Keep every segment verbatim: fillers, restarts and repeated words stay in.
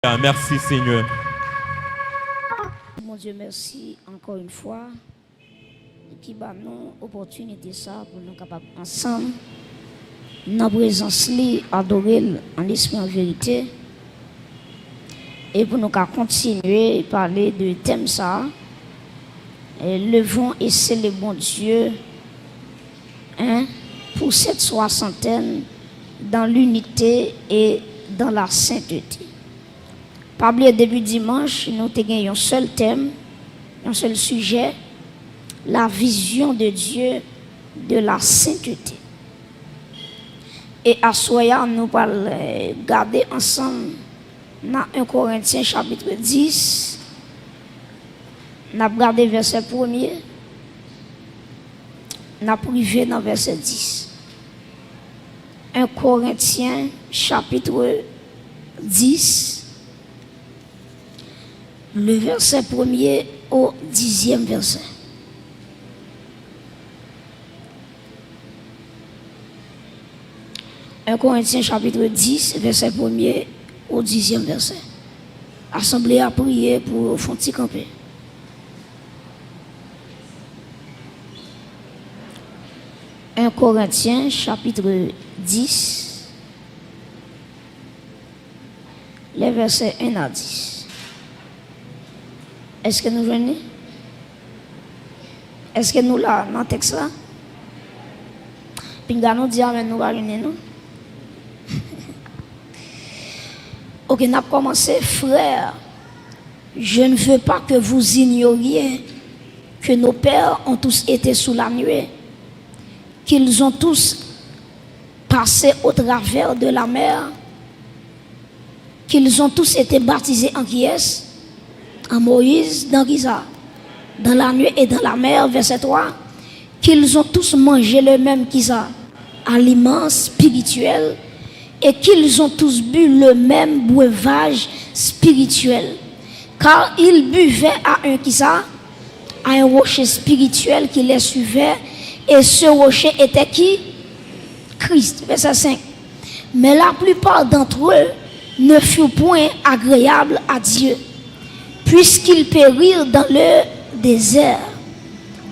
Mèsi, Senyè. Bondye mèsi ankò yon fwa ki ba nou opòtinite sa pou nou kapab ansanm nan prezans li, adore l an espri, an verite, e pou nou ka kontinye pale de tèm sa, levons et célébrons Dieu, hein, pour cette soixantaine dans l'unité et dans la sainteté. Pa bliye depi dimanch nou te gen yon sèl tèm, yon sèl sijè, la vision de Dieu de la sainteté. E aswè a nou pral gade ansanm nan en Korentyen chapit dis, n ap gade vèsè premye, n ap rive nan vèsè dis. En Korentyen chapit dis, le verset premier au dixième verset. En Korentyen chapit dis, vèsè premye o dizyèm vèsè. Asanble a priye pou yo fè yon ti kanpe. En Korentyen chapit dis, les versets un à dix. Èske nou jwenn li? Èske nou la nan tèks la? Pinga nou di amèn, nou pa jwenn li non. Ok, n ap kòmanse. Frères, je ne veux pas que vous ignoriez que nos pères ont tous été sous la nuée, qu'ils ont tous passé au travers de la mer, qu'ils ont tous été baptisés en qui est? En Moïse, dans qui ça? Dans la nuée et dans la mer, verset trois, qu'ils ont tous mangé le même qui ça? Aliment spirituel, et qu'ils ont tous bu le même breuvage spirituel. Car ils buvaient à un qui ça? À un rocher spirituel qui les suivait, et ce rocher était qui? Christ. Verset cinq. Mais la plupart d'entre eux ne furent point agréables à Dieu, puisqu'ils périrent dans le désert.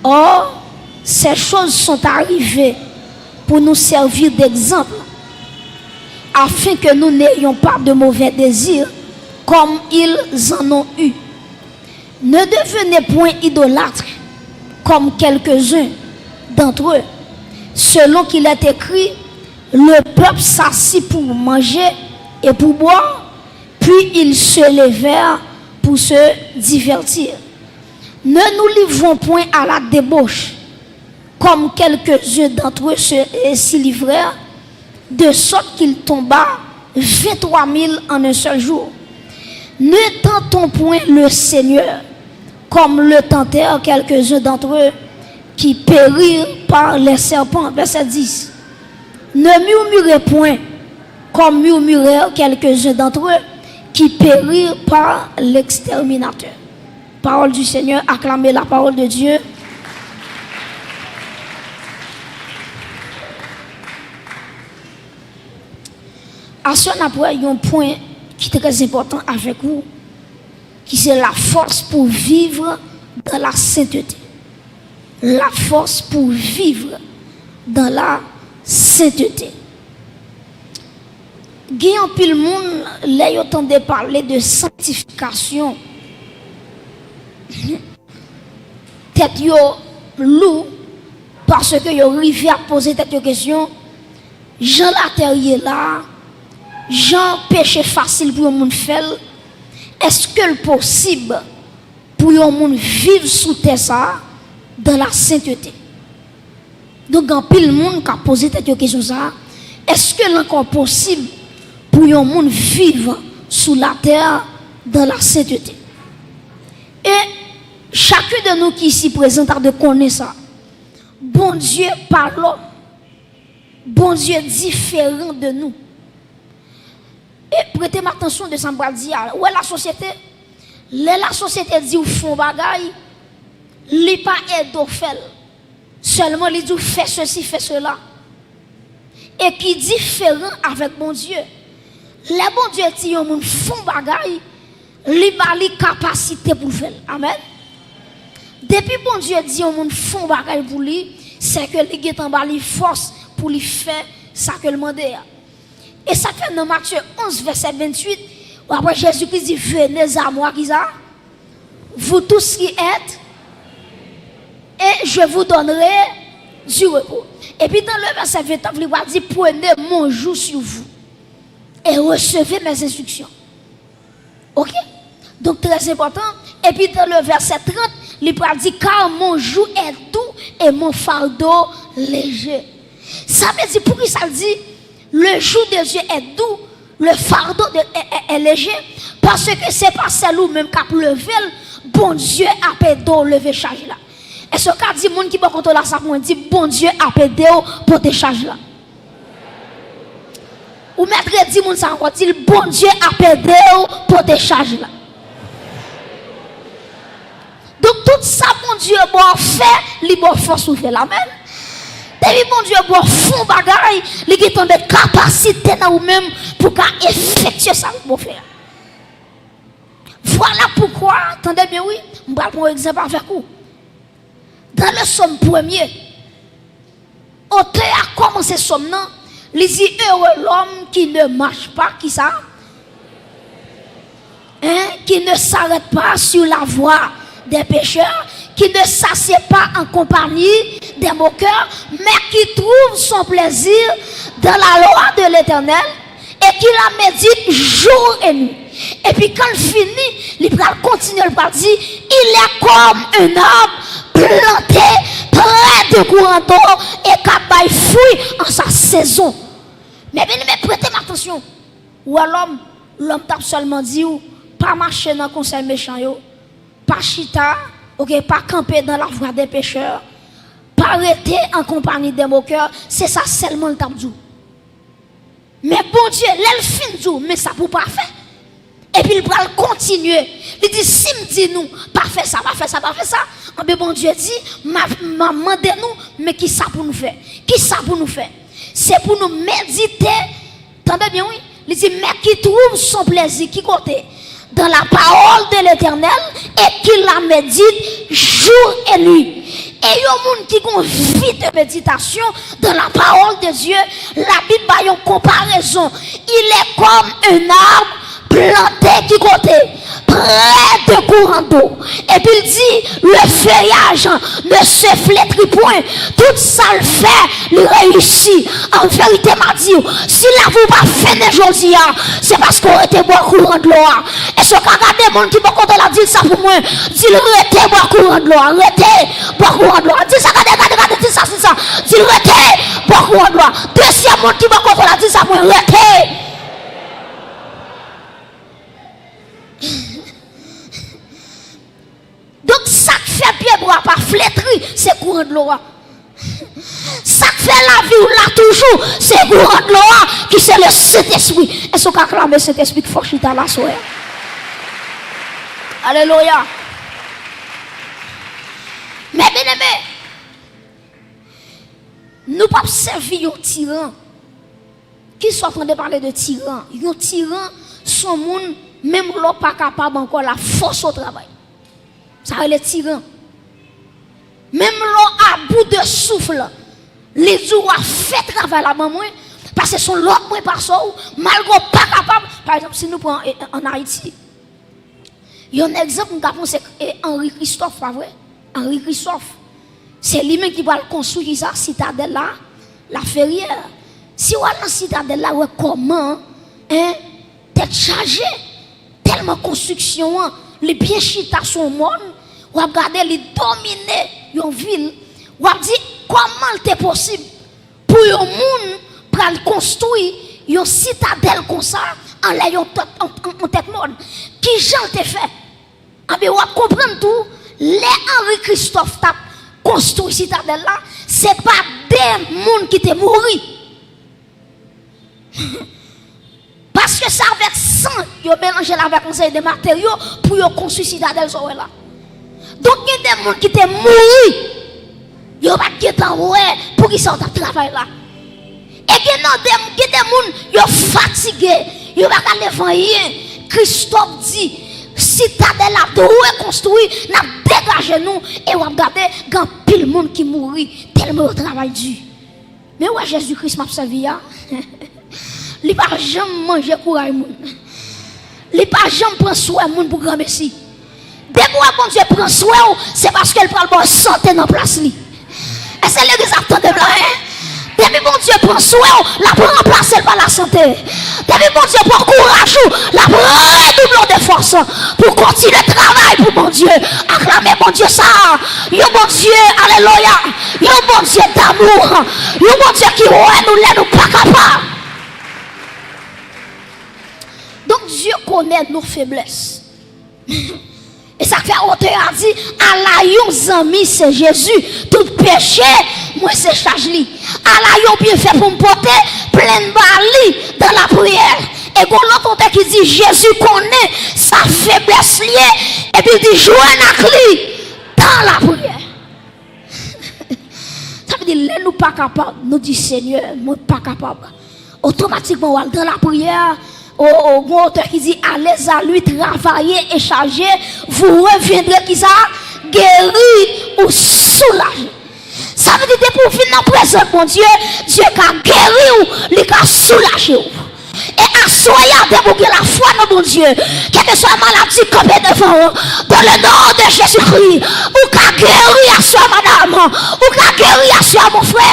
Or, ces choses sont arrivées pour nous servir d'exemple, afin que nous n'ayons pas de mauvais désirs comme ils en ont eu. Ne devenez point idolâtres comme quelques-uns d'entre eux, selon qu'il est écrit: Le peuple s'assit pour manger et pour boire, puis ils se levèrent pour se divertir. Ne nous livrons point à la débauche, comme quelques-uns d'entre eux se, s'y livrèrent, de sorte qu'il tomba vingt-trois mille en un seul jour. Ne tentons point le Seigneur, comme le tentèrent quelques-uns d'entre eux, qui périrent par les serpents. Verset dix. Ne murmurez point, comme murmurèrent quelques-uns d'entre eux, qui périrent par l'exterminateur. Parole du Seigneur, acclamez la parole de Dieu. Aswè n ap wè yon pwen ki trè enpòtan avèk ou, ki se la force pour vivre dans la sainteté. La force pour vivre dans la sainteté. Gen anpil moun, lè yo tande pale de sanktifikasyon, tèt yo lou, paske yo rive ap poze tèt yo kesyon, jan latè ye la, jan peche fasil pou yon moun fè l, èske l posib pou yon moun viv sou tè sa a dans la sainteté? Donk, gen anpil moun k ap poze tèt yo kesyon sa a, èske l ankò posib pou yon moun viv sou latè dans la sainteté? E chacun de nous qui ici présent ta dwe konnen sa. Bondye pa lòm. Bondye diferan de nou. E prete m atansyon de sa m pral di a. Ou wè lasosyete? Lè lasosyete di w fè yon bagay, li pa ede w fè l. Sèlman li di w fè sesi, fè sela. E ki diferan avèk Bondye. Lè Bondye di yon moun fè yon bagay, li ba li kapasite pou l fè l. Amèn. Depi Bondye di yon moun fè yon bagay pou li, se ke li gentan ba li fòs pou li fè sa ke l mande a. E sa k fè nan Matye onz, vèsè venntuit, w ap wè Jezi Kris di, venez à moi, ki sa? Vous tous qui êtes, et je vous donnerai du repos. Epi nan le vèsè vennèf, li va di, prenez mon joug sur vous et recevez mes instructions. Ok? Donk, trè enpòtan. Epi nan le vèsè trant, li pral di, car mon joug est doux et mon fardeau léger. Sa vle di, poukisa l di, le joug de Dieu est doux, le fardeau de, est, est, est léger? Paske se pa sèl ou menm k ap leve l, Bondye ap ede w leve chaj la. Èske w ka di moun ki bò kote w la sa pou mwen, di, Bondye ap ede w pote chaj la? Ou mèt redi moun sa ankò, di l, Bondye ap ede w pote chaj la. Donk, tout sa Bondye ba w fè, li ba w fòs pou fè l. Amèn. Depi Bondye ba w fè yon bagay, li gentan met kapasite nan ou menm pou w ka efektye sa l ba w fè a. Vwala poukwa, tande byen wi, m pral pran yon egzanp avèk ou. Dans le psaume premier, otè a kòmanse sòm nan, li di, heureux l'homme qui ne marche pas, ki sa? Hein, qui ne s'arrête pas sur la voie des pécheurs, qui ne s'assied pas en compagnie des moqueurs, mais qui trouve son plaisir dans la loi de l'Éternel et qui la médite jour et nuit. Epi kan l fini, li pral kontinye, li pral di, il est comme un arbre planté près de courant d'eau et k ap bay fwi an sa sezon. Men byeneme, prete m atansyon. Ou wè lòm, lòm t ap sèlman di w, pa mache nan konsèy mechan yo, pa chita, ok, pa kanpe dans la voie des pécheurs, pa rete an konpanyi des moqueurs, se sa sèlman l t ap di w. Men Bondye, lè l fin di w, men sa pou w pa fè. Epi l pral kontinye. Li di, si m di nou, pa fè sa, pa fè sa, pa fè sa, anben Bondye di, m ap, m ap mande nou, men ki sa pou nou fè? Ki sa pou nou fè? Se pou nou medite, tande byen wi, li di, mais qui trouve son plaisir, ki kote? Dans la parole de l'Éternel et qui la médite jour et nuit. E yon moun ki gon vi de meditasyon dans la parole de Dieu, Labib ba yon konparezon. Il est comme un arbre planté ki kote? Près de courant d'eau. Epi l di, le feuillage ne se flétrit point. Tout sa l fè, li reyisi. An verite, m a di w, si lavi w pa fennen jodi a, se paske w rete bò kouran dlo a. Èske w ka gade moun ki bò kote w la, di l sa pou mwen? Di l rete bò kouran dlo a, rete bò kouran dlo a. Di l sa, gade, gade, gade, di l sa, di l sa. Di l rete bò kouran dlo a. Dezyèm moun ki bò kote w la, di l sa pou mwen, rete. Donk, sa k fè pyebwa pa fletri, se kouran dlo a. Sa k fè lavi w la toujou, se kouran dlo a, ki se le Sentespri. Èske w ka aklame Sentespri k fò chita la aswè a? Alelouya. Men byeneme, nou p ap sèvi yon tiran. Kisa w tande pale de tiran? Yon tiran, se yon moun, menm lè w pa kapab ankò, l ap fòse w travay. Sa rele tiran. Menm lè w a bout de souf, li di w, w a fè travay la ban mwen, paske se yon lòd mwen pase w, malgre w pa kapab. Pa egzanp, si nou pran, e, ann Ayiti, yon egzanp m ka pran se, e, Henri Christophe, pa vre? Henri Christophe. Se li menm ki pral konstwi kisa? Sitadèl la, Laferyè. Si w al nan Sitadèl la, w wè kòman, en, tèt chaje. Tèlman konstriksyon an, li byen chita sou yon mòn, w ap gade li domine yon vil. W ap di, kòman l te posib pou yon moun pral konstwi yon sitadèl konsa anlè yon tèt, yon, yon, yon tèt mòn? Kijan l te fè? Anben, w ap konprann tou, lè Henri Christophe t ap konstwi sitadèl la, se pa de moun ki te mouri. Paske se avèk san yo melanje l avèk yon seri de materyo pou yo konstwi sitadèl sa w wè la. Donk, gen de moun ki te mouri, yo pa t gentan wè poukisa yo t ap travay la. E gen nan de, gen de moun, yo fatige, Yo pa ka leve anyen. Kristòf di, Sitadèl la dwe konstwi, n ap degaje nou, e w ap gade, gen anpil moun ki mouri, tèlman yo travay di. Men w wè Jezi Kris m ap sèvi a, li pa janm manje kouray moun. Li pa janm pran swè moun pou granmesi. Depi w wè Bondye pran swè w, se paske l pral ba w sante nan plas li. Èske legliz ap tande m la, en? Depi Bondye pran swè w, l ap ranplase l pa lasante. Depi Bondye pran kouraj ou, l ap redouble w de fòs pou w kontinye travay pou Bondye. Aklame Bondye sa a. Yon Bondye, alelouya, yon Bondye damou, yon Bondye ki wè nou lè nou pa kapab. Donk, Dye konnen nou feblès. E sa k fè otè a di, ala yon zanmi se Jezi, tout peche mwen se chaj li. Ala yon byenfè pou m pote, plenn ba li dan lapriyè. E gon lòt otè ki di, Jezi konnen sa feblès li ye, epi l di, jwenn ak li dan lapriyè. Sa vle di, lè nou pa kapab, nou di, Senyè, mwen pa kapab. Otomatikman, w al dan lapriyè. O, o, gon otè ki di, allez à lui, travaillez et chargés, vous reviendrez, kisa? Guéri ou soulaje. Sa vle di, depi w vin nan prezans Bondye, Dye ka geri w, li ka soulaje w. E aswè a, depi w gen lafwa nan Bondye, kèlkeswa maladi kanpe devan w, dans le nom de Jésus-Christ, ou ka geri aswè, madanm, ou ka geri aswè, mon frè,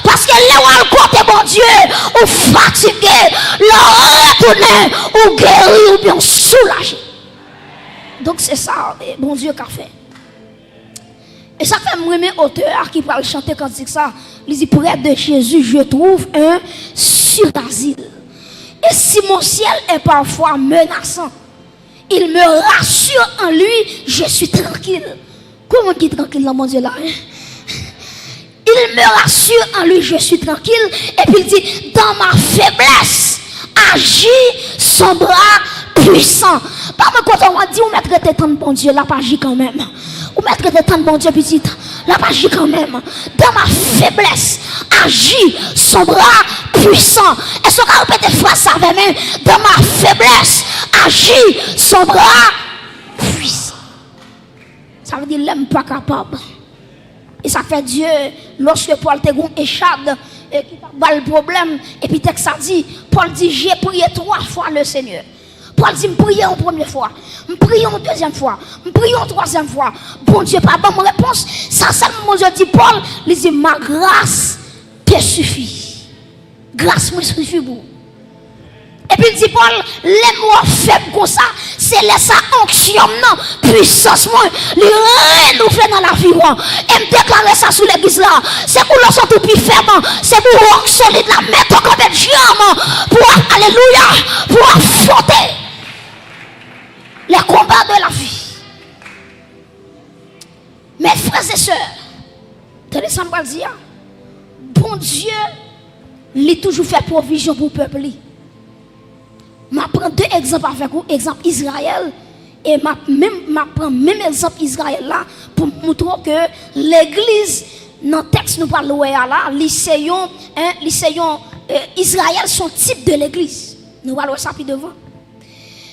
paske lè w al kote Bondye, ou fatige, lè w retounen, ou geri oubyen w soulaje. Donk, se sa, e, Bondye ka fè. E sa fè m renmen otè a ki pral chante kantik sa. Li di, près de Jésus, je trouve un sûr asile. Et si mon ciel est parfois menaçant, il me rassure en lui, je suis tranquille. Kou moun ki trankil nan Bondye la, en? Il me rassure en lui, je suis tranquille. Epi l di, dans ma faiblesse, agit son bras puissant. Pa mwen kote w ap di, ou mèt rete tann Bondye, l ap aji kanmenm. Ou mèt rete tann Bondye, pitit, l ap aji kanmenm. Dans ma faiblesse, agit son bras puissant. Èske w ka repete fraz sa avè mwen? Dans ma faiblesse, agit son bras puissant. Sa vle di, lè m pa kapab. E sa k fè Dye, lòske Pòl te gon echad, e ki t ap ba l pwoblèm, epi tèks sa di, Pòl di, j'ai prié trois fois le Seigneur. Pòl di, m priye yon premye fwa, m priye yon dezyèm fwa, m priye yon twazyèm fwa. Bondye pa ban m repons. Sa sèlman Bondye di Pòl, li di, ma grâce te suffit. Gras mwen sifi pou ou. Epi l di Pòl, lè m wè w fèb konsa, se lè sa onksyon m nan, pwisans mwen, li renouvle nan lavi w. E m deklare sa sou legliz la. Se kou lè w santi w pi fèb, se pou wòk solid la mete w kanpe dyanm pou w, alelouya, pou w afwonte les combats de la vie. Men frè e sè, tande sa m pral di a. Bondye, li toujou fè pwovizyon pou pèp li. M ap pran de egzanp avèk ou, egzanp Izrayèl, e m ap menm, m ap pran menm egzanp Izrayèl la pou m moutre w ke legliz, nan tèks nou pral wè a la, li se yon, en, li se yon, e, Izrayèl se yon tip de legliz. Nou pral wè sa pi devan.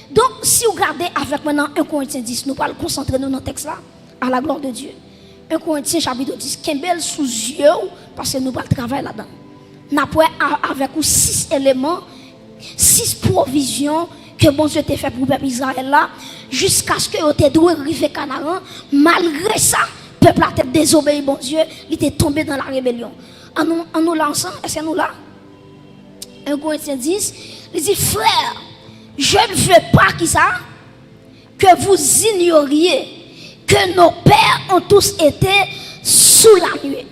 Donk, si w gade avèk mwen nan en Korentyen dis, nou pral konsantre nou nan tèks la, à la gloire de Dieu. En Korentyen chapit dis, kenbe l sou zye w, paske nou pral travay ladan l. N ap wè a-, avèk ou sis eleman, sis pwovizyon ke Bondye te fè pou pèp Izrayèl la, jiskaske yo te dwe rive Kanaran. Malgre sa, pèp la te dezobeyi Bondye, li te tonbe nan la rebelyon. Ann nou, ann nou la ansanm, èske nou la? En Korentyen dis, li di, frères, je ne veux pas, kisa? Que vous ignoriez que nos pères ont tous été sous la nuée.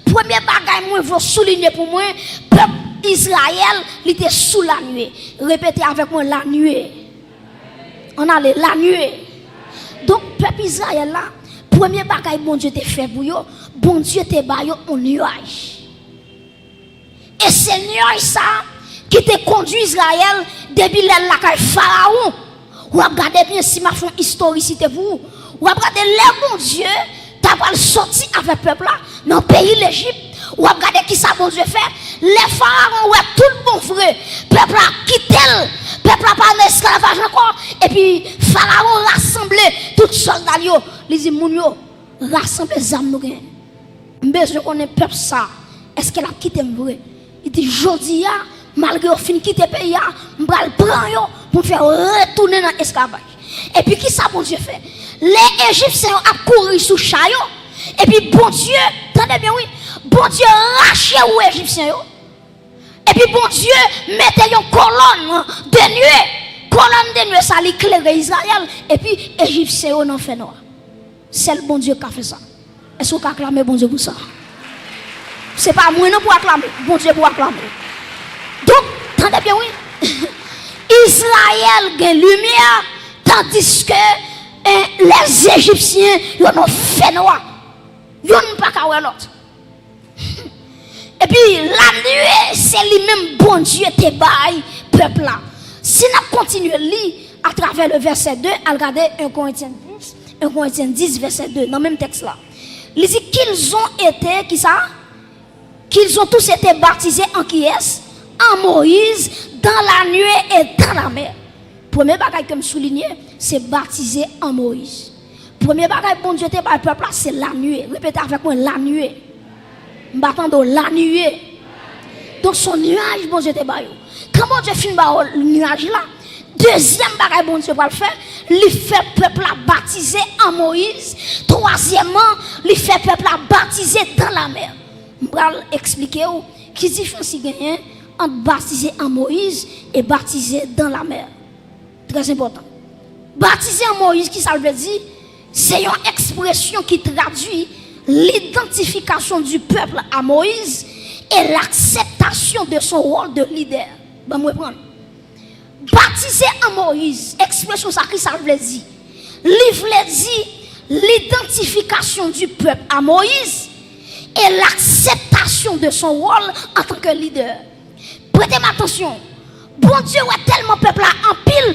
Premye bagay mwen vle w soulinye pou mwen, pèp Izrayèl, li te sou la nuée. Repete avèk mwen, la nuée. Ann ale, la nuée. Donk, pèp Izrayèl la, premye bagay Bondye te fè pou yo, Bondye te ba yo yon nyaj. E se nyaj sa a ki te kondui Izrayèl depi lè l lakay Farawon. W ap gade byen si m ap fè yon istorisite pou ou. W ap gade lè Bondye ta pral soti avèk pèp la nan peyi Lejip. W ap gade kisa Bondye fè. Lè Farawon wè tout bon vre pèp la kite l, Pèp la pa nan esklavaj ankò. Epi Farawon rasanble tout sòlda l yo. Li di moun yo, rasanble zam nou genyen. M bezwen konnen pèp sa, èske l ap kite m vre? Li di, jodi a, malgre yo fin kite peyi a, m pral pran yo pou m fè yo retounen nan esklavaj. Epi kisa Bondye fè? Lè Ejipsyen yo ap kouri sou cha yo, epi Bondye, tande byen wi, Bondye rache wou Ejipsyen yo. Epi Bondye mete yon kolòn de nwe. Kolòn de nwe sa li klere Izrayèl, epi Ejipsyen yo nan fènwa. Sèl Bondye ka fè sa. Èske w ka aklame Bondye pou sa? Se pa mwen non pou aklame, Bondye pou aklame. Donk, tande byen wi. Izrayèl gen limyè, tandiske, eh, lèzejipsyen yo nan fènwa. Youn pa ka wè lòt. Epi lanwe, se li menm Bondye te bay pèp la. Si n ap kontinye li atravè le vèsè de, al gade en Korentyen dis, en Korentyen dis, vèsè de, nan menm tèks la. Li di, qu'ils ont été, kisa? Qu'ils ont tous été baptisés en qui est? En Moïse, dans la nuée et dans la mer. Premye bagay ke m soulinye, se batize an Moyiz. Premye bagay Bondye te bay pèp la, se lanwe. Repete avèk mwen, lanwe. M pa tande w, lanwe. Donk, se yon nyaj Bondye te ba yo. Kan Bondye fin ba yo nyaj la, dezyèm bagay Bondye pral fè, li fè pèp la batize an Moyiz. Twazyèmman, li fè pèp la batize dan lamè. M pral eksplike w ki diferans ki genyen ant batize an Moyiz e batize dan lamè. Trè enpòtan. Batize an Moyiz, ki sa l vle di? Se yon ekspresyon ki tradui l'identification du peuple à Moïse et l'acceptation de son rôle de leader. Ban m reprann. Batize an Moyiz, ekspresyon sa, ki sa l vle di? Li vle di l'identification du peuple à Moïse et l'acceptation de son rôle en tant que leader. Prete m atansyon. Bondye wè tèlman pèp la anpil,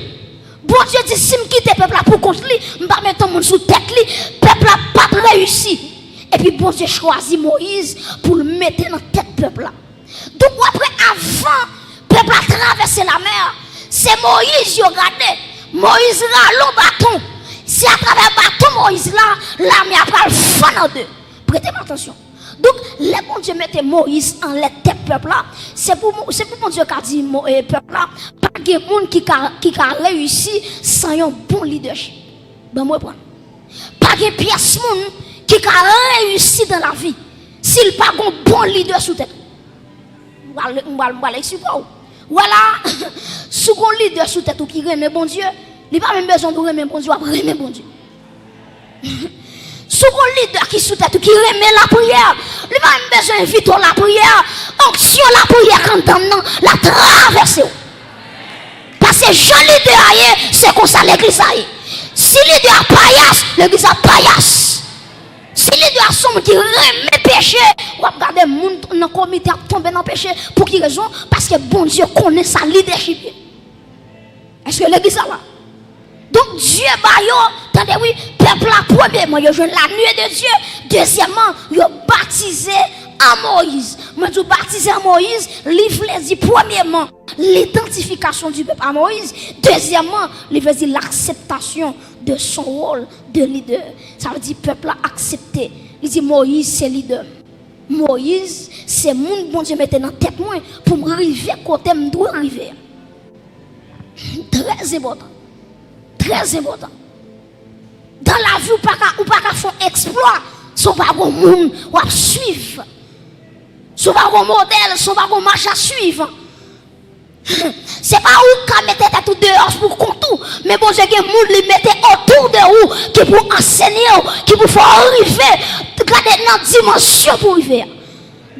Bondye di, si m kite pèp la pou kont li, m pa met yon moun sou tèt li, pèp la p ap reyisi. Epi Bondye chwazi Moyiz pou l mete nan tèt pèp la. Donk, w ap wè, avan pèp la travèse lamè a, se Moyiz yo gade. Moyiz rale yon baton. Se atravè baton Moyiz la, lamè a pral fann an de. Prete m atansyon. Donk, lè Bondye mete Moyiz anlè tèt pèp la, se pou, se pou Bondye ka di Mo-, eh, pèp la, pa gen moun ki ka, ki ka reyisi san yon bon lidèchip. Ban m reprann. Pa gen pyès moun ki ka reyisi dan lavi si l pa gon bon lidè sou tèt li. M pral, m pral, m pral eksplike w. Wè la, si w gon lidè sou tèt ou ki renmen Bondye, li pa menm bezwen w renmen Bondye, w ap renmen Bondye. Si w gon lidè ki sou tèt ou ki renmen lapriyè, li pa menm bezwen envite w lapriyè. Onksyon lapriyè k anndan m nan, l ap travèse w. Paske jan lidè a ye, se konsa legliz la ye. Si lidè a payas, legliz la payas. Si lidè a se yon moun ki renmen peche, w ap gade moun nan komite ap tonbe nan peche. Pou ki rezon? Paske Bondye konnen sa lidèchip ye. Èske legliz la la? Donk, Dye ba yo, tande wi, pèp la, premyeman, yo jwenn la nuée de Dieu. Dezyèmman, yo batize an Moyiz. Mwen di w, batize an Moyiz, li vle di, premyeman, l'identification du peuple à Moïse. Dezyèmman, li vle di l'acceptation de son rôle de leader. Sa vle di pèp la aksepte. Li di, Moyiz se lidè m. Moyiz se moun Bondye mete nan tèt mwen pou m rive kote m dwe rive a. Trè enpòtan. Trè enpòtan. Dan lavi, ou pa ka, ou pa ka fè yon eksplwa si w pa gon moun w ap swiv. Si w pa gon modèl, si w pa gon mach a swiv. Se pa ou k ka mete tèt ou deyò pou kont ou, men Bondye gen moun li mete otou de ou ki pou ansenye w, ki pou fè w rive, gade nan dimansyon pou w rive a.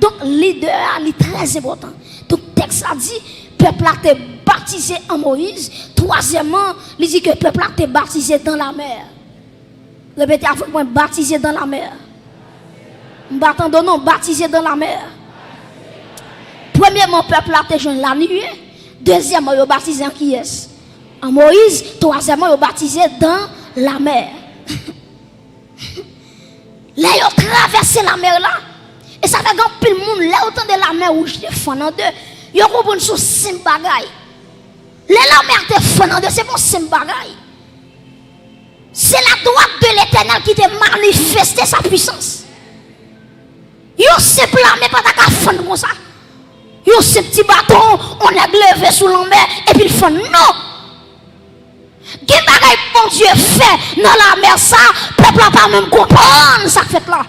Donk, lidè a, li trè enpòtan. Donk, tèks la di, pèp la te batize an Moyiz. Twazyèmman, li di ke pèp la te batize dan lamè. Repete avèk mwen, batize dan lamè. M pa tande w non, batize dan lamè. Premyeman, pèp la te jwenn la nuée. Dezyèmman, yo batize an kiyès? An Moyiz. Twazyèmman, yo batize dan lamè. Lè yo travèse lamè la, e sa fè gen anpil moun, lè yo tande lamè wouj te fann an de, yo konprann se yon senp bagay. Lè lamè a te fann an de, se pa yon senp bagay. Se la droite de l'Éternel ki te manifeste sa pwisans. Yon senp lame pa ta ka fann konsa. Yon senp ti baton, yon nèg leve sou lanmè, epi l fann. Non! Gen bagay Bondye fè nan lamè sa, pèp la pa menm konprann sa k fèt la.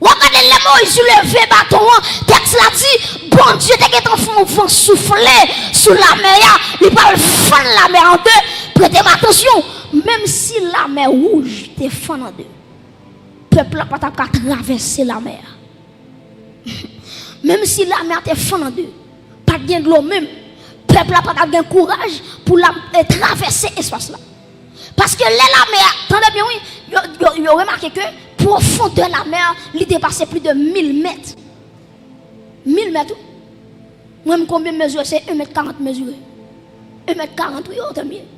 W ap gade lè Moyiz leve baton an, tèks la di, Bondye te gentan fè yon van soufle sou lamè a, li pral fann lamè a an de. Prete m atansyon, menm si lamè wouj te fann an de, pèp la pa t ap ka travèse lamè a. Menm si lamè a te fann an de, pa t gen dlo menm, pèp la pa t ap gen kouraj pou l ap, eh, travèse espas la. Paske lè lamè a, tande byen wi, yo, yo, yo remake ke pwofondè lamè a, li depase plis de mil mèt. Mil mèt, wi. Mwen, m konbyen m mezire? Se en mèt karant m mezire. En mèt karant, wi, o, tanbyen.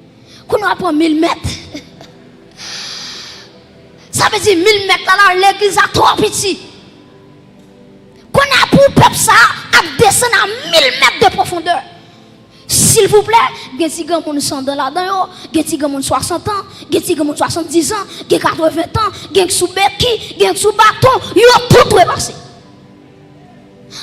Kounye a pran mil mèt. Sa vle di mil mèt la, la, legliz la twò piti. Kounye a pou pèp sa a ap desann a mil mèt de pwofondè. Silvouplè, gen ti granmoun san dan ladan yo, gen ti granmoun swasant an, gen ti granmoun swasanndiz an, gen katreven tan, gen k sou beki, gen k sou baton, yo tout dwe pase.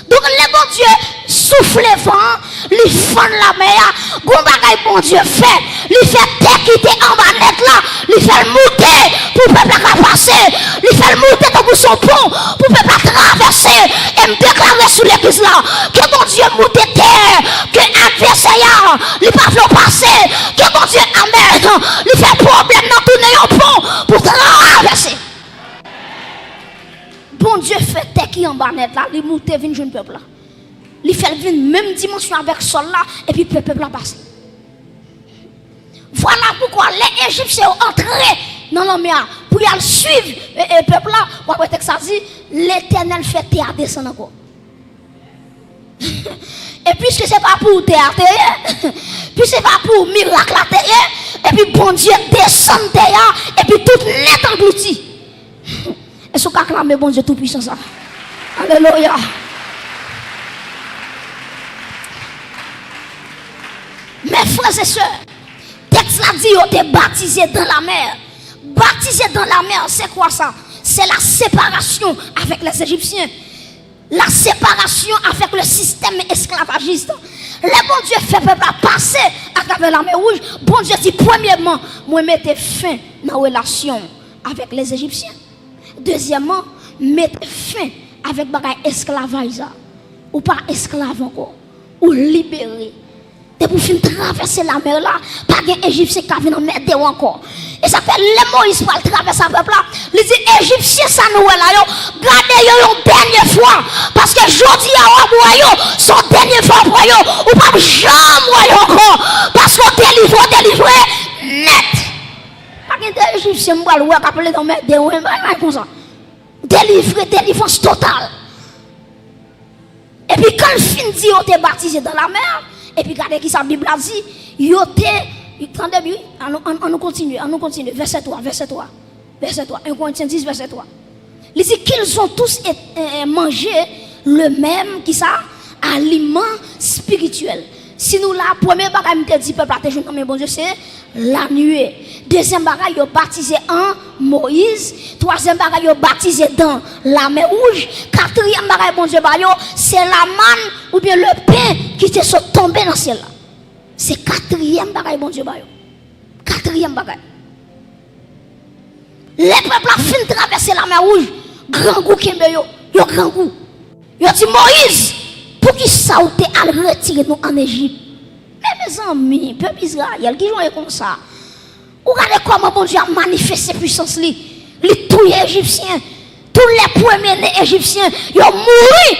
Donk, lè Bondye soufle van an, li fann lamè a, gon bagay Bondye fè, li fè tè ki te anba nèt la, li fè l moute pou pèp la ka pase, li fè l moute tankou s on pon pou pèp la travèse. E m deklare sou legliz la, ke Bondye moute tè ke advèsè a, li pa vle w pase, ke Bondye, amèn, li fè pwoblèm nan tounen yon pon pou travèse. Bondye fè tè ki anba nèt la, li moute vin jwenn pèp la. Li fè l vin menm dimansyon avèk sòl la, epi pèp, pèp la pase. Vwala poukwa lè Ejipsyen yo antre nan lanmè a pou y al swiv, e, e, pèp la, w ap wè tèks la di, Letènèl fè tè a desann ankò. E piske se pa pou ou tè a te ye, piske se pa pou ou mirak la te ye, epi Bondye desann tè a, epi tout nèt anglouti. Èske w ka aklame Bondye Toupwisan sa? Alelouya! Mes frères et sœurs, tèks la di yo te batize dans la mer. Batize dans la mer, c'est quoi ça? C'est la séparation avec les Égyptiens. La séparation avec le système esclavagiste. Lè Bondye fè pèp la pase atravè Lamè Wouj, Bondye di, premyèman, mwen mete fen nan relasyon avèk les Égyptiens. Dezyèmman, mete fen avèk bagay esklavaj la. Ou pa esklav ankò. Ou libere. Depi w fin travèse lamè la, pa gen Ejipsyen ki ka vin anmède w ankò. E sa fè lè Moyiz pral travèse a pèp la, li di, Ejipsyen sa nou wè la yo, gade yo yon dènye fwa, paske jodi a w ap wè yo, se yon dènye fwa w ap wè yo, ou p ap janm wè yo ankò, paske w delivre, w delivre nèt. Pa gen de Ejipsyen m pral wè k ap lede anmède w, men bagay konsa. Delivre, delivrans total. Epi kan l fin di yo te batize dans la mer, epi gade ki sa Bib la di, yo te, tande byen, wi, ann, ann, ann nou kontinye, ann nou kontinye, vèsè twa, vèsè twa, vèsè twa, en Korentyen dis, vèsè twa. Li di, qu'ils ont tous et, et, et mangé le même, ki sa? Aliment spirituel. Si nou la, premye bagay m te di pèp la te jwenn nan men Bondye, se la nuée. Dezyèm bagay, yo batize an Moyiz. Twazyèm bagay, yo batize dans la mer Rouge. Katriyèm bagay Bondye ba yo, se la manne oubyen le pain ki te sot tonbe nan syèl la. Se katriyèm bagay Bondye ba yo. Katriyèm bagay. Lè pèp la fin travèse la mer Rouge, grangou kenbe yo. Yo grangou. Yo di, Moyiz, poukisa w te al retire nou ann Ejip? Men mezanmi, pèp Izrayèl, kijan w ye konsa? Ou gade kòman Bondye ap manifeste pwisans li. Li touye Ejipsyen. Tout lè premye ne Ejipsyen, yo mouri.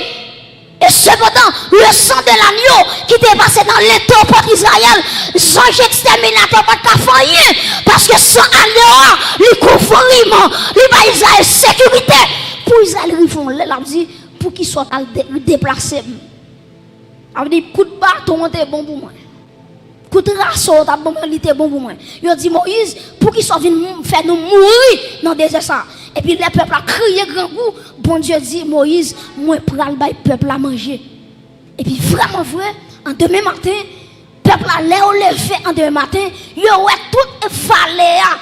E sepandan, le sang de l'agneau ki te pase nan lentèpòt Izrayèl, zanj ekstèminatè pa t ka fè anyen, paske san agno a, li kouvri m, li bay Izrayèl sekirite. Pou Izrayèl rive yon lè, l ap di, poukisa w t al de-, deplase m? Sa vle di, kout baton an te bon pou mwen. Kout raso yo t ap ban mwen, li te bon pou mwen. Yo di Moyiz, poukisa w vin mou-, fè nou mouri nan dezè sa a? Epi lè pèp la kriye grangou, Bondye di Moyiz, mwen pral bay pèp la manje. Epi vrèman vre, an demen maten, Pèp la, lè yo leve an demen maten, yo wè tout vale a,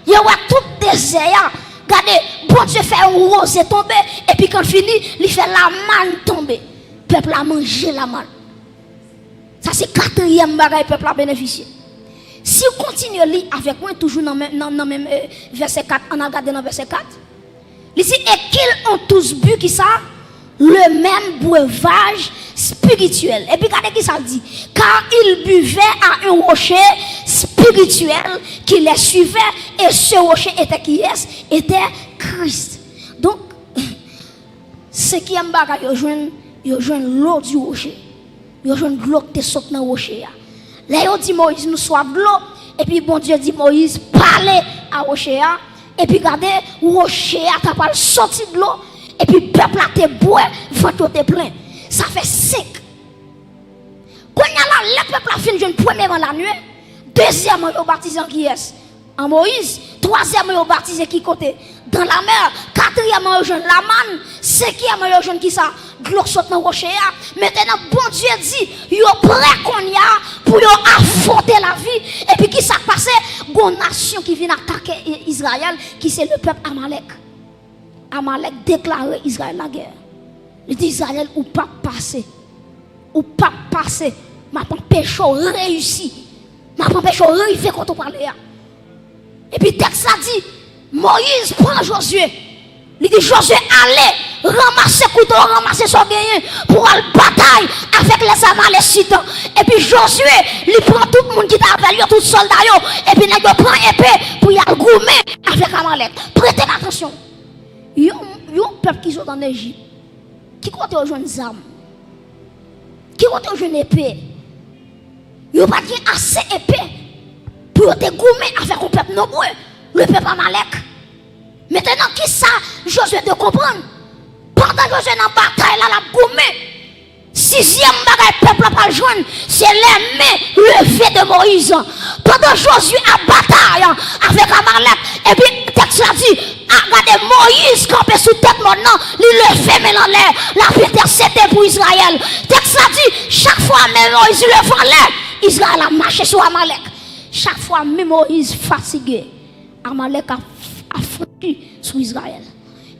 yo wè tout dezè a. Gade, Bondye fè yon woze tonbe, epi kan l fini, li fè lamann tonbe. Pèp la manje lamann. Sa se katriyèm bagay pèp la benefisye. Si w kontinye li avèk mwen, toujou nan menm, nan, nan menm eh, vèsè kat, ann al gade nan vèsè kat. Li di, et qu'il ont tous bu, kisa? Le même breuvage spirituel. Epi gade kisa l di. Car ils buvaient à un rocher spirituel qui les suivait, et ce rocher était qui est? Était Christ. Donk, senkyèm bagay yo jwenn, yo jwenn l'eau du rocher. Yo jwenn dlo ki te sot nan woche a. Lè yo di Moyiz, nou swaf dlo, epi Bondye di Moyiz, pale a woche a, epi gade, woche a ta pral soti dlo, epi pèp la te bwè, vant yo te plen. Sa fè senk. Kounye a la, lè pèp la fin jwenn premyèman lanwit, dezyèmman, yo batize an kiyès? An Moyiz. Twazyèmman, yo batize ki kote? Dan lamè. Katriyèmman, yo jwenn lamann. Senkyèmman, yo jwenn kisa? Dlo k sot nan woche a. Mentenan, Bondye di, yo prè kounye a pou yo afwonte lavi. Epi kisa k pase? Gon nasyon ki vin atake I-, Izrayèl, ki se le pèp Amalèk. Amalèk deklare Izrayèl lagè. Li di, Izrayèl, ou p ap pase. Ou p ap pase. M ap anpeche w reyisi. M ap anpeche w rive kote w prale a. Epi tèks la di, Moyiz pran Jozye. Li di, Jozye, ale, ranmase kouto, ranmase sa w genyen pou w al batay avèk lèzamalesitan. Epi Jozye, li pran tout moun ki t avè l yo, tout sòlda yo, epi nèg yo pran epe pou y al goumen avèk Amalèk. Prete m atansyon. Yon, yon pèp ki sot ann Ejip, ki kote yo jwenn zam? Ki kote yo jwenn epe? Yo pa t gen ase epe pou yo te goumen avèk yon pèp nonbre, le pèp Amalèk. Mentenan, kisa Jozye te konprann? Pandan Jozye nan batay la, l ap goumen, sizyèm bagay pèp la pral jwenn, se lèmen leve de Moyiz. Pandan Jozye ap batay avèk Amalèk, epi tèks la di, a, gade, Moyiz kanpe sou tèt mòn nan, li leve men l anlè, l ap entèsede pou Izrayèl. Tèks la di, chak fwa men Moyiz leve anlè, Izrayèl ap mache sou Amalèk. Chak fwa men Moyiz fatige, Amalèk ap, ap franchi sou Izrayèl.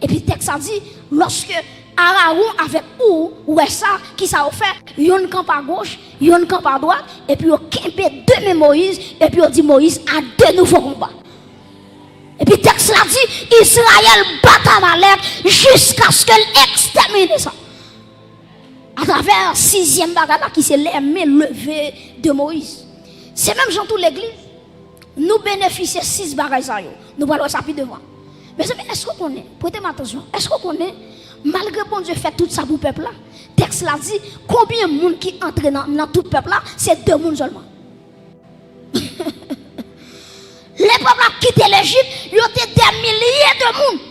Epi tèks la di, lòske Arawon avèk Ou wè sa, kisa yo fè? Yonn kanpe agoch, yonn kanpe adwat, epi yo kenbe de men Moyiz, epi yo di Moyiz, à de nouveaux combats. Epi tèks la di, Izrayèl bat Amalèk jiskaske l ekstèmine sa. Atravè sizyèm bagay la ki se lèmen leve de Moyiz. Se menm jan tou legliz, nou benefisye sis bagay sa yo. Nou pral wè sa pi devan. Mezanmi, èske w konnen, prete m atansyon, èske w konnen, malgre Bondye fè tout sa pou pèp la, tèks la di, konbyen moun ki antre nan, nan tout pèp la, se de moun sèlman. Lè pèp la ap kite Lejip, yo te dè milye de moun.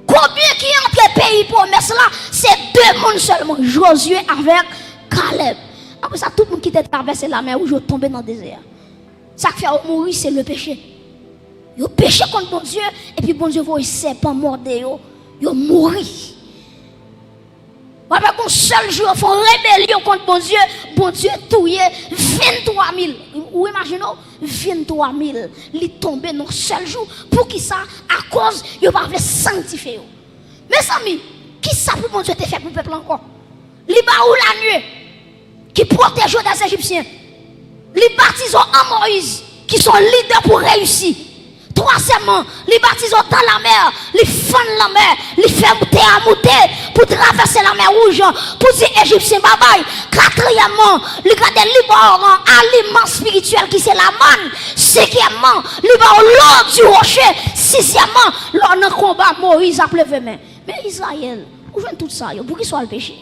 Konbyen ki antre peyi pwomès la? Se de moun sèlman, Jozye avèk Kalèb. Apre sa, tout moun ki te travèse lamè wouj yo tonbe nan dezè a. Sa k fè yo mouri, se le peche. Yo peche kont Bondye, epi Bondye voye sèpan mòde yo, yo mouri. W ap wè gon sèl jou yo fè yon rebelyon kont Bondye, Bondye touye venntwa mil. Ou imajine w, venntwa mil. Li tonbe nan sèl jou. Poukisa? Akoz yo pa vle sanktifye yo. Mezanmi, kisa pou Bondye te fè pou pèp la ankò? Li ba ou lanwit ki pwoteje w dè Ejipsyen. Li batize w an Moyiz, ki se yon lidè pou reyisi. Twazyèmman, li batize w dan lamè, li fann lanmè, li fè tè a moute pou travèse lamè wouj, pou di Ejipsyen babay. Katriyèmman, li gade li ba w aliman espirityèl ki se lamann. Senkyèmman, li ba w l'eau du rocher. Sizyèmman, lè w nan konba, Moyiz ap leve men. Men Izrayèl, ou jwenn tout sa yo, poukisa w al peche?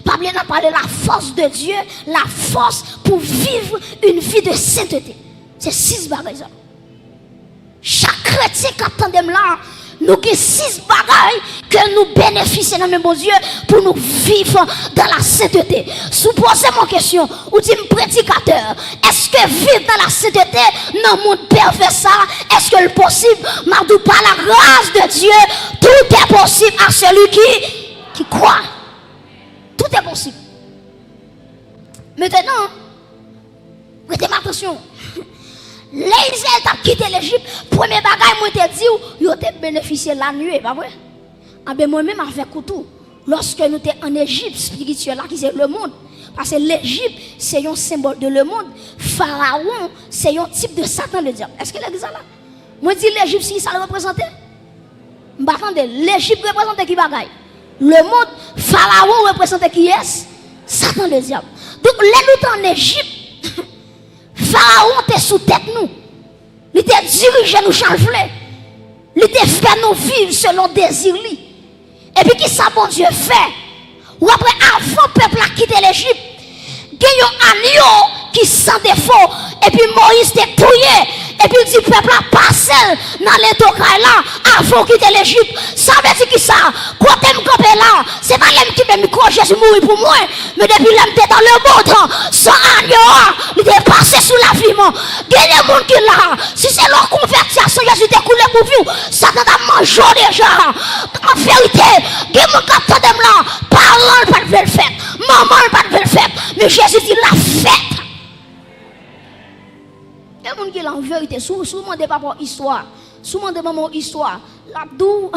Pa bliye n ap pale la force de Dieu, la force pour vivre une vie de sainteté. Se sis bagay sa. Chak kretyen k ap tande m la, nou gen sis bagay ke nou benefisye nan men Bondye pou nou viv dans la sainteté. Si w poze m yon kesyon, ou di m, predikatè, èske viv dans la sainteté nan mond pèvè sa, èske l posib? M ap di w, par la grâce de Dieu, tout est possible à celui qui, qui croit. Tout est possible. Mentenan, prete m atansyon. Lè Izrayèl t ap kite Lejip, premye bagay mwen te di w, yo te benefisye lannuée, pa vre? Anben, mwen menm avèk ou tou, lòske nou te ann Ejip espirityèl la, ki se lemonn, paske Lejip se yon senbòl de lemonn, Farawon se yon tip de Satan, ledyab. Èske legliz la la? Mwen di Lejip, si sa l reprezante? M pa tande. Lejip reprezante ki bagay? Lemonn. Farawon reprezante kiyès? Satan, ledyab. Donk, lè nou te ann Ejip, Farawon te sou tèt nou. Li te dirije nou jan l vle. Li te fè nou viv selon dezi li. Epi ki sa Bondye fè? Ou apre, avan pèp la kite Lejip, gen yon anyo ki san defo, epi Moyiz te touye, epi l di pèp la pase l nan ledo kay la avan w kite Lejip. Sa vle di ki sa? Kote m kanpe la, se pa lè m kenbe mikwo Jezi mouri pou mwen, men depi lè m te dans le monde, san anyo a, li te pase sou lavi m. Gen de moun ki la, si se lè w konvèti a, san Jezi te koule pou vi w, Satan t ap manje w deja. An verite, gen moun k ap tande m la, paran l pa t vle l fèt, manman l pa t vle l fèt, men Jezi di l ap fèt. Gen moun ki la, an verite, si w, si w mande papa w istwa, si w mande manman w istwa, l ap di w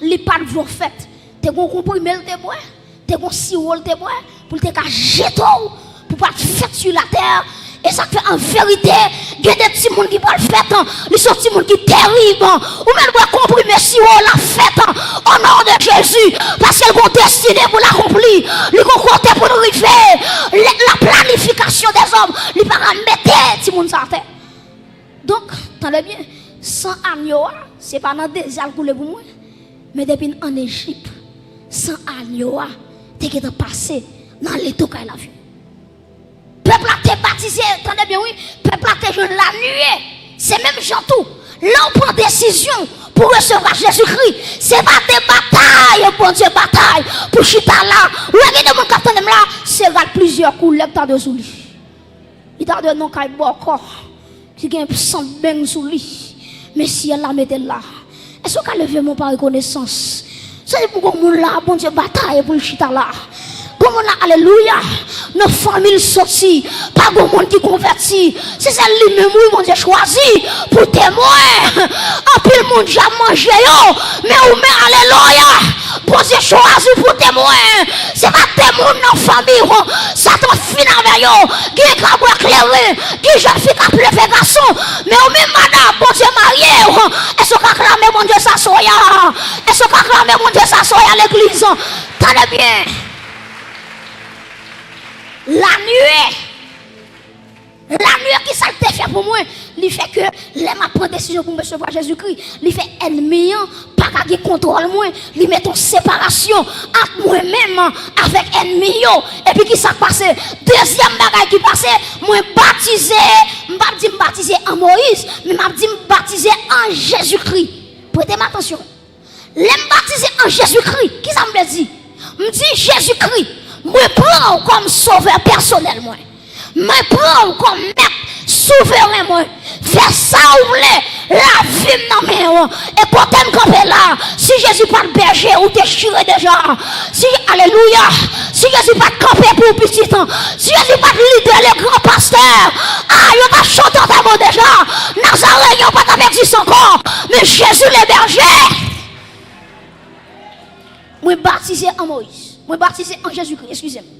li pa t vle w fèt. Te gen yon konprime l te bwè, te gen yon siwo l te bwè, pou l te ka jete w, pou w pa t fèt sou latè. E sa k fè, an verite, gen de timoun ki pral fèt, li se yon timoun ki terib. Ou mèt bwè konprime siwo, l ap fèt, o non de Jezi, paske l gen yon destine pou l akonpli, li gen yon kote pou l rive. La planification des hommes, li pa ka mete timoun sa atè. Donk, tande byen, san anyo a, se pa nan deza l koule pou mwen, men depi n ann Ejip, san anyo a te gentan pase nan ledo kay lavi. Pèp la te batize, tande byen wi, pèp la te jwenn lannuée. Se menm jan tou, lè w pran desizyon pou resevwa Jezikri, se pa de batay Bondye batay pou chita la. Ou wè gen de moun k ap tande m la, se rad plizyè koulè k ta dwe sou li. Li ta dwe nan kay bòkò ki gen sant beng sou li. Men syèl la mete l la. Èske w ka leve men w pa rekonesans? Se pou gon moun la, Bondye batay pou l chita la. Gon moun la, alelouya, nan fanmi l soti, pa gon moun ki konvèti. Se sèl li menm, wi, Bondye chwazi pou temwen. Anpil moun dja manje yo, men ou menm, alelouya, Bondye chwazi pou temwen. Se pa de moun nan fanmi w Satan fin avè yo. Gen ka bwè kleren, gen jèn fi k ap leve gason. Men ou menm, madanm, Bondye marye w. Èske w ka aklame Bondye sa soyè a? Èske w ka aklame Bondye sa soyè a, legliz? Tande byen. Lannuée. Lannuée, ki sa l te fè pou mwen? Li fè ke lè m ap pran desizyon pou m resevwa Jezikri, li fè ènmi an pa ka gen kontwòl mwen. Li mete yon separasyon ant mwen menm avèk ènmi yo. Epi ki sa k pase? Dezyèm bagay ki pase, mwen batize, m p ap di m batize an Moyiz, men m ap di m batize an Jezikri. Prete m atansyon. Lè m batize an Jezikri, ki sa m vle di? M di, Jezikri, mwen pran w kòm sovè pèsonèl mwen. Mwen pran w kòm mèt souveren mwen. Fè sa w vle, lavi m nan men w. E kote m kanpe la, si Jezi pa t bèje, ou te chire deja. Si, alelouya, si Jezi pa t kanpe pou w pitit, si Jezi pa t lidè le gran pastè, a, yo t ap chante anba mwen deja. Nazareyen pa t ap egziste ankò. Men Jezi le bèje. Mwen batize an Moyiz. Mwen batize an Jezikri, eskize m.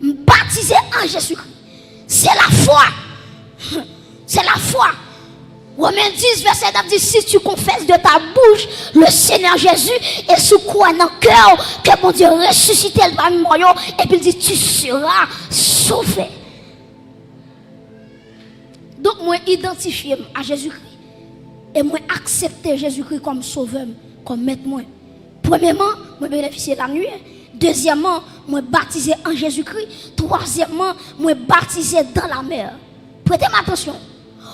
M batize an Jezikri. Se lafwa. Se lafwa. Romen dis, vèsè nèf di, si tu confesses de ta bouche le Seigneur Jésus et si tu crois nan kè w ke Bondye resisite l pami mò yo, epi l di, tu seras sauvé. Donk, mwen idantifye m a Jezikri e mwen aksepte Jezikri kòm sovè m, kòm mèt mwen. Premyèman, mwen benefisye lannuée. Dezyèmman, mwen batize an Jezikri. Twazyèmman, mwen batize dans la mer. Prete m atansyon.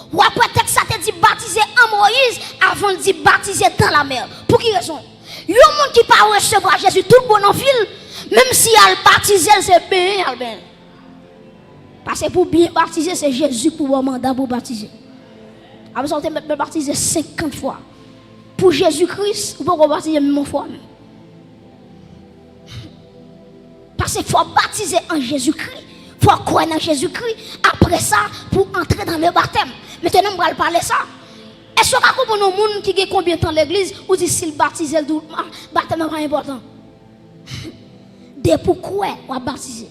W ap wè tèks sa te di batize an Moyiz avan l di batize dans la mer. Pou ki rezon? Yon moun ki pa resevwa Jezi tout bon nan vi l, menm si y al batize l, se benyen y al benyen l. Paske pou byen batize, se Jezi k pou ba w manda pou w batize. Apre sa, ou te mèt batize senkant fwa. Pou Jezi Kris, ou poko batize menm yon fwa menm. Paske fò w batize an Jezi Kris Fò w kwè nan Jezikri. Apre sa, pou w antre dans le baptême. Mentnan, m pral pale sa. Èske w ka konprann yon moun ki gen konbyen tan legliz, ou di si l batize, l di w, "Ah, batèm nan pa enpòtan"? Depi w kwè, w ap batize.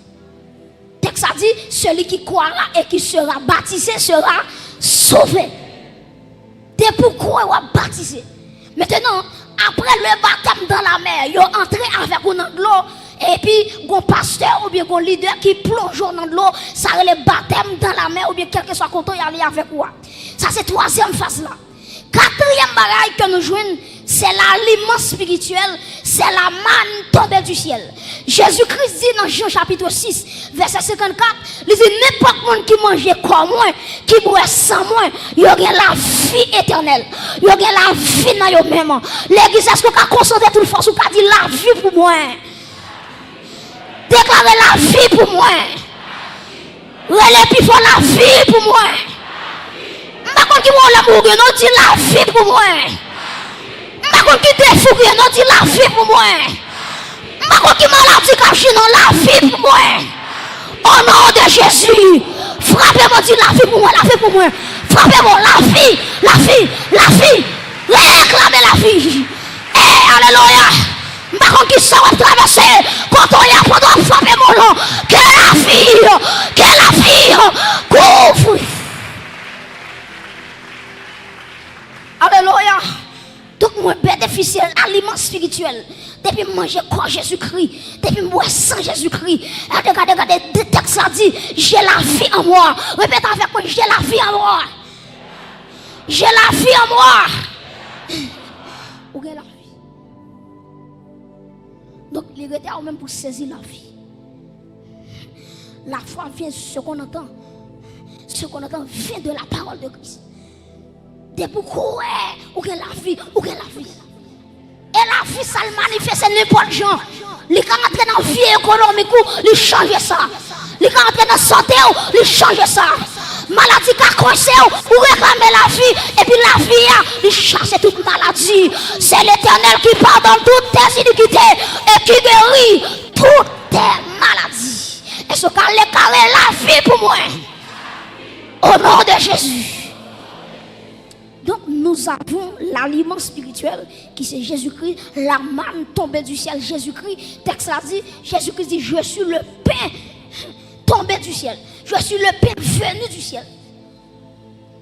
Tèks la di, celui qui croira et qui sera baptisé sera sauvé. Depi w kwè, w ap batize. Mentnan, apre le baptême dans la mer, yo antre avèk ou nan dlo, epi gon pastè oubyen gon lidè ki plonje w nan dlo, sa rele baptême dans la mer oubyen kèlkeswa kote y ale avèk ou a. Sa se twazyèm faz la. Katriyèm bagay ke nou jwenn, se laliman espirityèl, se la manne tombée du ciel. Jezi Kris di nan Jan chapit sis, vèsè senkannkat, li di, "Nenpòt moun ki manje kò mwen, ki bwè san mwen, yo gen lavi etènèl. Yo gen lavi nan yo menm." Legliz, èske w ka konsantre tout fòs ou ka di, "Lavi pou mwen"? Deklare, "Lavi pou mwen." Rele pi fò, "Lavi pou mwen." M pa konn ki pwoblèm ou gen, non, di, "Lavi pou mwen." M pa konn ki defi ou gen, non, di, "Lavi pou mwen." M pa konn ki maladi k ap jwenn, non, "Lavi pou mwen." O non de Jezi, frape mò, di, "Lavi pou mwen, lavi pou mwen." Frape mò, "Lavi, lavi, lavi." Reklame lavi. E, alelouya. M pa konn ki sa w ap travèse. Kote w ye a, pandan w ap frape mò lan, ke lavi, ke lavi kouvri. Alelouya. Donk, mwen benefisye laliman espirityèl depi m manje kò Jezikri, depi m bwè san Jezikri. Gade, gade, gade, tèks la di, "J'ai la vie en moi." Repete avèk mwen, "J'ai la vie en moi." "J'ai la vie en moi." Ou gen lavi. Donk, li rete a ou menm pou sezi lavi. La foi vient de ce qu'on entend. Ce qu'on entend vient de la parole de Christ. Depi w kwè, ou gen lavi, ou gen lavi. E lavi sa l manifeste nenpòt jan. Li ka antre nan vi ekonomik ou, li chanje sa. Li ka antre nan sante w, li chanje sa. Maladi ka kwense w, ou reklame lavi, epi lavi a, li chase tout maladi. C'est l'Éternel qui pardonne toutes tes iniquités et qui guérit toutes tes maladies. Èske w ka deklare, "Lavi pou mwen"? Au nom de Jésus. Donc, nous avons l'aliment spirituel qui c'est Jésus-Christ, la manne tombée du ciel, Jésus-Christ. Tèks la di, Jezi Kris di, "Je suis le pain tombé du ciel. Je suis le pain venu du ciel."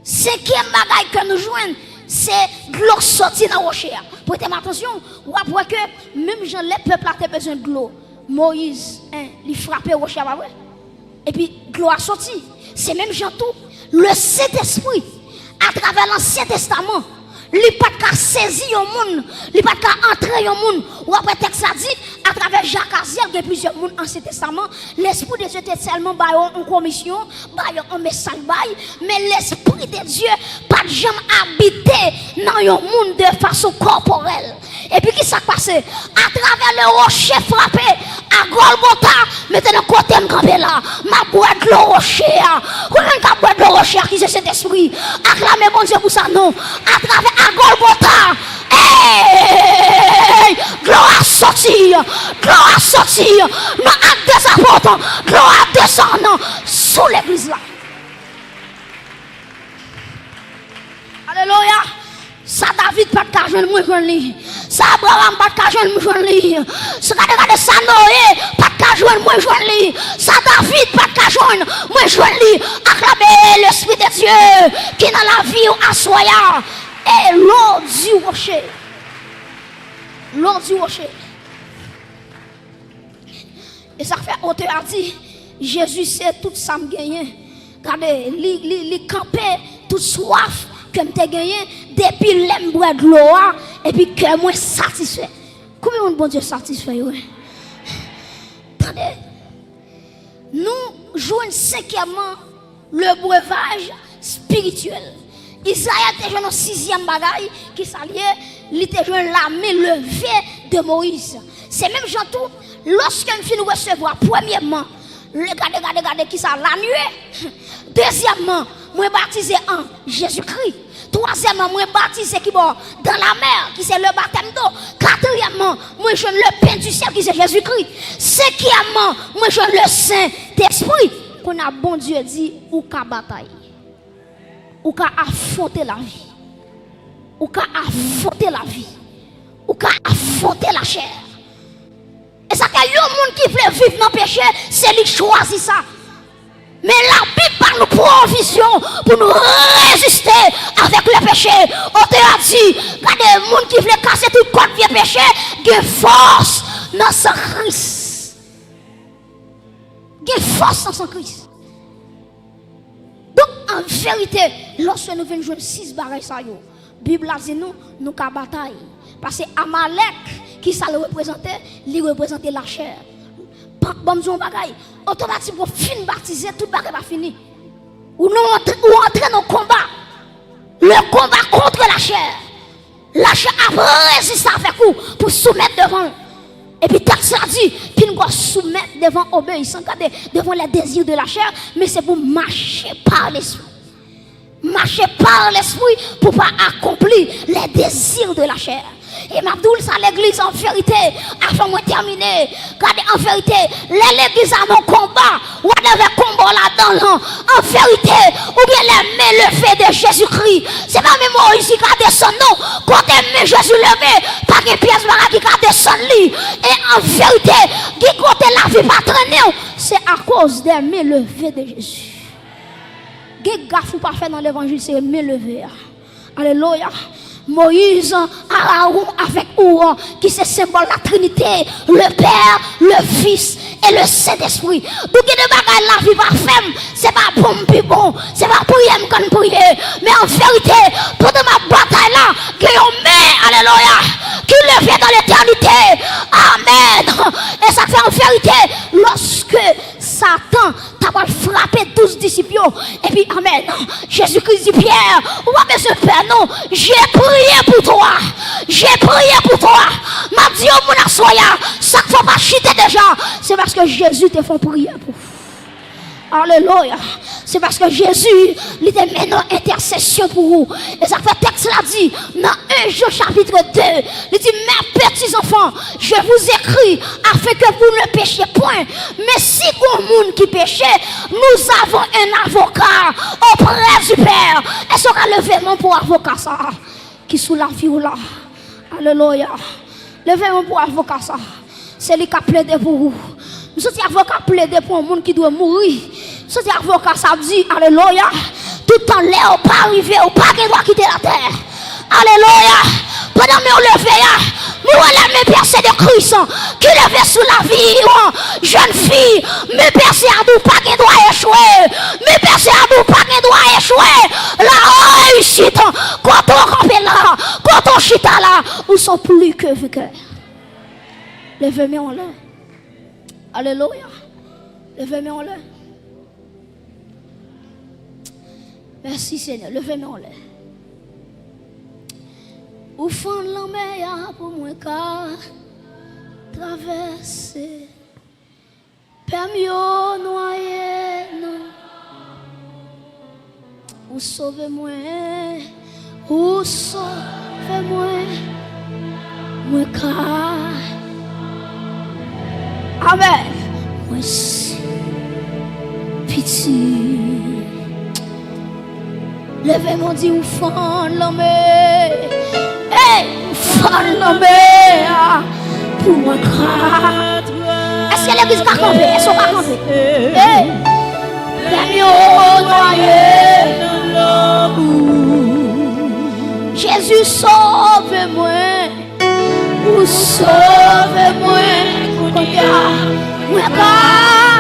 Senkyèm bagay ke nou jwenn, se dlo soti nan woche a. Prete m atansyon, w ap wè ke menm jan lè pèp la te bezwen dlo, Moyiz, en, li frape woche a, pa vre? Epi dlo a soti. Se menm jan tou, le Sentespri, atravè Lansyen Testaman, li pa t ka sezi yon moun, li pa t ka antre yon moun. W ap wè tèks la di, atravè Jakazyèl, gen plizyè moun Ansyen Testaman, Lespri de Dye te sèlman ba yo yon komisyon, ba yo yon mesaj bay, men Lespri de Dye pa t janm abite nan yon moun de fason kòporèl. Epi ki sa k pase? Atravè le rocher frappé à Golgotha, mentnan kote m kanpe la, m ap bwè dlo woche a. Konbyen moun k ap bwè dlo woche a ki se Sentespri? Aklame Bondye pou sa non. Atravè à Golgotha, ey, dlo a soti, dlo a soti. Nan Actes des Apôtres, dlo a desann sou legliz la. Alelouya. Sa David pa t ka jwenn, mwen jwenn li. Sa Abraram pa t ka jwenn, mwen jwenn li. Sa, gade, gade, sa Noye pa t ka jwenn, mwen jwenn li. Sa David pa t ka jwenn, mwen jwenn li. Aklame Lespri de Dye ki nan lavi w aswè a. E l'eau du rocher. L'eau du rocher. E sa k fè otè a di, Jezi se tout sa m genyen. Gade, li, li, li kanpe tout swaf ke m te genyen depi lè m bwè dlo a, epi kè mwen satisfè. Konbyen moun Bondye satisfè yo, wi? Tande, nou jwenn senkyèmman, le breuvage spirituel. Izrayèl te jwenn yon sizyèm bagay, ki sa l ye? Li te jwenn la main levée de Moïse. Se menm jan tou, lòske m fin resevwa, premyèman, le, gade, gade, gade, ki sa? La nuée. Dezyèmman, mwen batize an Jezikri. Twazyèmman, mwen batize ki bò? Dans la mer, ki se le baptême d'eau. Katriyèmman, mwen jwenn le pain du ciel, ki se Jezikri. Senkyèmman, mwen jwenn le Sentespri. Kounye a, Bondye di, ou ka batay. Ou ka afwonte lavi. Ou ka afwonte lavi. Ou ka afwonte lachè. E sa fè yon moun ki vle viv nan peche, se li k chwazi sa. Men Labib ba nou pwovizyon pou nou reziste avèk le peche. Otè a di, gade, moun ki vle kase tout kòd vye peche, gen fòs nan san Kris. Gen fòs nan san Kris. Donk, an verite, lòske nou vin jwenn sis bagay sa yo, Bib la di nou, nou ka batay. Paske Amalèk, ki sa l reprezante? Li reprezante lachè. Pa, ban m di w yon bagay, otomatik ou fin batize, tout bagay pa fini. Ou nan, ou antre nan konba. Le combat contre la chair. Lachè ap reziste avèk ou pou soumèt devan l. Epi tèks la di, pinga w soumèt devan obeyisan, gade, devant les désirs de la chair, men se pou mache pa lespri. Mache pa lespri pou pa akonpli les désirs de la chair. E m ap di w sa, legliz, an verite, avan mwen tèmine, gade, an verite, lè legliz la nan konba, whatever konba w ladan l lan, an verite, ou gen les mains levées de Jésus-Christ. Se pa men Moyiz ki ka desann, non. Kote men Jezi leve, pa gen pyès bagay ki ka desann li. E an verite, gen kote lavi pa trennen w, se akoz des mains levées de Jésus. Gen gaf ou pa fè nan levanjil, se men leve a. Alelouya. Moyiz, Arawon avèk Ou, ki se senbòl la Trinite, le Père, le Fils et le Saint-Esprit. Donk, gen de bagay lavi pa fè m, se pa bon m pi bon, se pa priyè m konn priye. Men an verite, pandan m ap batay la, gen yon men, alelouya, ki leve nan letènite. Amèn. E sa fè an verite, lòske Satan ta pral frape douz disip yo. Epi, amèn, Jezikri di Pyè, ou pa bezwen pè non. J'ai prié pour toi. J'ai prié pour toi. M ap di yon moun aswè a, sa k fè w pa chita deja, se paske Jezi te fè yon priyè pou ou. Alelouya. Se paske Jezi, li te mennen yon entèsesyon pou ou. E sa fè tèks la di, nan en Jan chapit de, li di, mes petits enfants, je vous écris afin que vous ne péchiez point. Men si gon moun ki peche, nous avons un avocat auprès du Père. Èske w ka leve men w pou avoka sa a ki sou lavi w la? Alelouya. Leve men w pou avoka sa a. Se li k ap plede pou ou. M santi avoka ap plede pou yon moun ki dwe mouri. M santi avoka sa ap di, alelouya, toutan lè w pa rive, ou pa gen dwa kite latè. Alelouya. Pandan men w leve a, mwen wè les mains percées de Christ ki leve sou lavi w, jèn fi. Men pèse a di w pa gen dwa echwe. Men pèse a di w pa gen dwa echwe. La reyisit, kote w kanpe la, kote w chita la, ou son pli ke venkè. Leve men w anlè. Alelouya. Leve men w anlè. Mèsi, Senyè. Leve men w anlè. Ou fann lanmè a pou mwen ka travèse. Pè m yo nwaye nan Ou sove mwen, ou sove mwen, mwen ka. Amèn. Mwen se pitit. Leve men w di ou fann lanmè. Hey, ou fann lanmè a pou mwen ka. Èske legliz ka kanpe? Èske w ka kanpe? Hey, lè m yo nwaye nan lanmou. Jezi sove mwen. Ou sove mwen kounye a, mwen ka